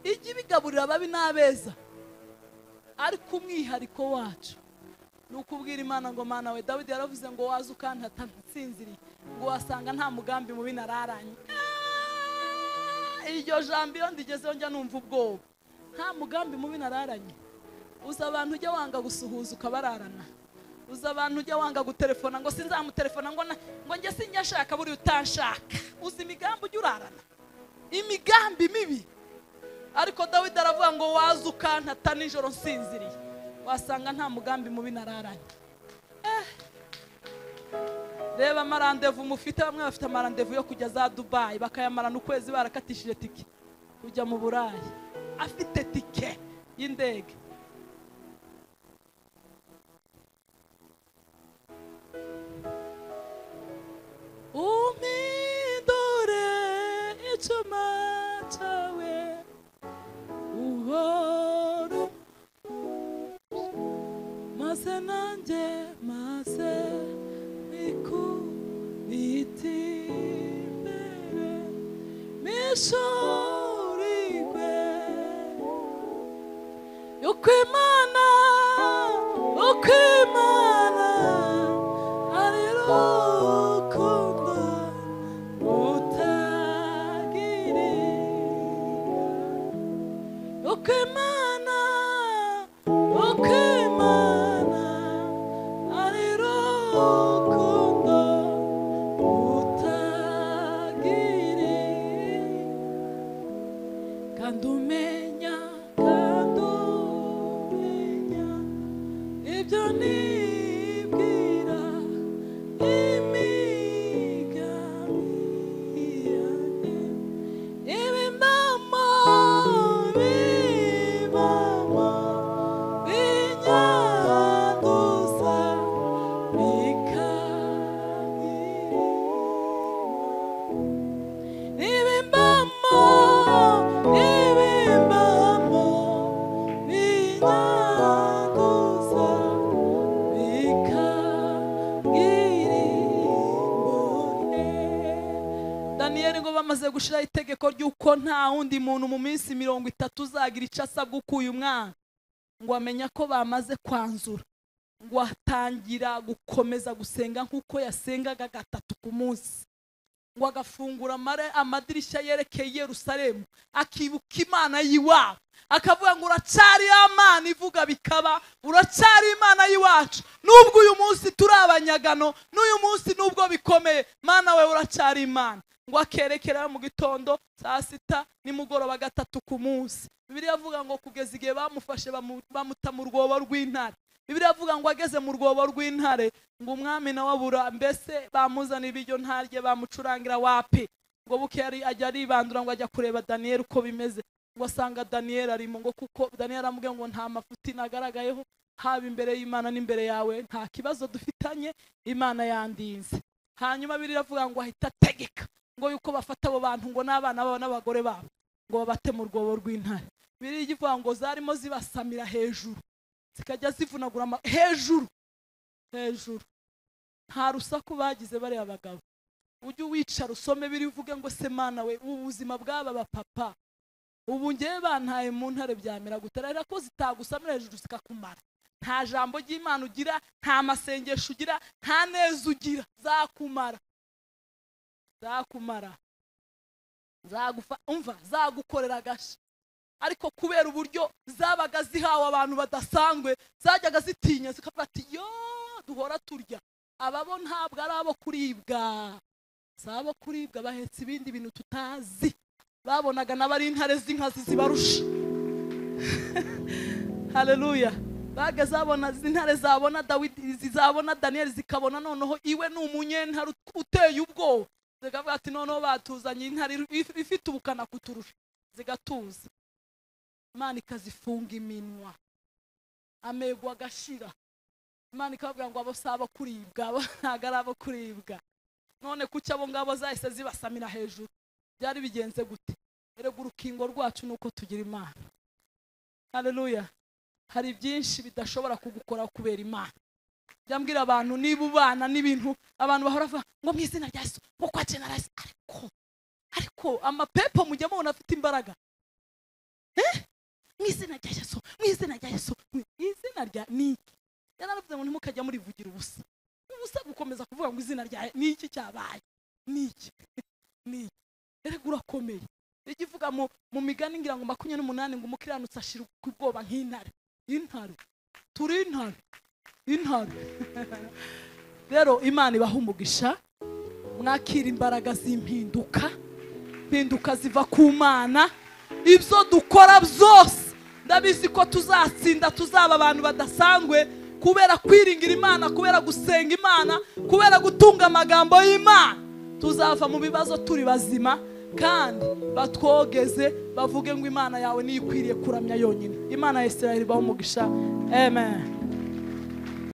ijye ibigaburira ababi n'abeza. Ariko umwihariko wacu nukubwira Imana ngo Mana we, Dawidi yaravuze ngo waza ukantata nsinziriye, ngo wasanga nta mugambi mubi nararanye. Iryo jambo iyo ndigezeho njya numva ubwoba. Nta mugambi mubi nararanye. Uza abantu ujya wanga gusuhuza ukabararana. Uza abantu ujya wanga gutelefona ngo sinzamutelefona ngo ngo njye sinjya shaka buri utanshaka. Uza imigambi ujya urarana, imigambi mibi. Ariko Dawidi aravuga ngo waza ukantata nijoro nsinziriye, wasanga nta mugambi mubi nararanye. Reba amarandevu mufite, bamwe bafite amarandevu yo kujya za Dubai bakayamarana ukwezi barakatishije tike kujya mu Burayi, afite tike y'indege. Umidore icyuma cyawe uhoro, maze nanjye maze nikubite imbere mishorigwe uko Imana, uko Imana ari urukundo rutagirira. Uko Imana, uko Imana ari urukundo rutagirira. Kandi umenya, kandi umenya ibyo nibwira, imigambi yanjye ibimbamo, bibamo binyanduza bikanyirima. Ibimbamo, ibimbamo Ko nta wundi muntu mu minsi 30 uzagira icyo asabwa ukuye umwana. Ngo amenya ko bamaze kwanzura, ngo atangira gukomeza gusenga nk'uko yasengaga 3 ku munsi. Ngo agafungura amadirishya yerekeye Yerusalemu, akibuka Imana y'iwabo, akavuga ngo uracyari Imana ivuga bikaba, uracyari Imana y'iwacu, nubwo uyu munsi turi abanyagano, n'uyu munsi nubwo bikomeye, Mana we uracyari Imana. Ngo akerekera mu gitondo, saa 6, nimugoroba 3 ku munsi. Bibiliya avuga ngo kugeza igihe bamufashe bamuta mu rwobo rw'intare. Bibiliya avuga ngo ageze mu rwobo rw'intare, ngo umwami nawe abura, mbese bamuzana ibiryo ntarye, bamucurangira wapi. Ngo buke yari ajya aribandura ngo ajya kureba Daniel uko bimeze, ngo asanga Daniel arimo, ngo kuko Daniel aramubwiye ngo nta mafuti nagaragayeho, haba imbere y'Imana n'imbere yawe nta kibazo dufitanye, Imana yandinze. Hanyuma Bibiliya avuga ngo ahita ategeka ngo yuko bafata abo bantu ngo n'abana babo n'abagore babo ngo babate mu rwobo rw'intare. Bibiliya ivuga ngo zarimo zibasamira hejuru, zikajya zivunagura hejuru hejuru. Nta rusaku bagize bariya bagabo. Ujye wicara usome biri uvuge ngo se Mana we, ubu buzima bw'aba bapapa ubu ngewe bantaye mu ntare byamera gutarera ko zitagusamira hejuru zikakumara. Nta jambo ry'Imana ugira, nta masengesho ugira, nta neza ugira, zakumara, zakumara, zagufa, umva, zagukorera agashi. Ariko kubera uburyo zabaga zihawe abantu badasanzwe, zajyaga zitinya zikavuga ati yo duhora turya, ababo ntabwo ari abo kuribwa, sabo kuribwa, bahetse ibindi bintu tutazi. Babonaga n'abari intare z'inkazi zibarusha. Haleluya. Bageze abona intare zabona Dawidi, zizabona Daniel, zikabona noneho iwe ni umunyentare uteye ubwoba, zikavuga ati noneho batuzanye intare ifite ubukana kuturusha, zigatuza. Imana ikazifunga iminwa, amego agashira. Imana ikavuga ngo abo saba kuribwa, abo ntago ari abo kuribwa. None kuki abo ngabo zahise zibasamira hejuru? Byari bigenze gute? Erega urukingo rwacu nuko tugira Imana. Haleluya. Hari byinshi bidashobora kugukora kubera Imana. Byambwira abantu niba ubana n'ibintu abantu bahora bavuga ngo mu izina rya Yesu, ngo kwa generasi, ariko amapepo mujya mubona afite imbaraga. Mu izina rya Yesu, mu izina rya Yesu, mu izina rya niki? Yaravuze ngo ntimukajya murivugira ubusa. Ubusa gukomeza kuvuga ngo izina rya niki cyabaye? Niki? Niki? Erega urakomeye. Igivuga mu migani ngira ngo 28 ngo umukiranutsi ashira ubwoba nk'intare. Intare. Turi intare. Intare. Rero Imana ibaha umugisha, mwakira imbaraga z'impinduka, impinduka ziva ku Mana. Ibyo dukora byose ndabizi ko tuzatsinda, tuzaba abantu badasanzwe kubera kwiringira Imana, kubera gusenga Imana, kubera gutunga amagambo y'Imana. Tuzava mu bibazo turi bazima, kandi batwogeze bavuge ngo Imana yawe niyo ikwiriye kuramya yonyine. Imana ya Isirayeli ibahe umugisha. Amen.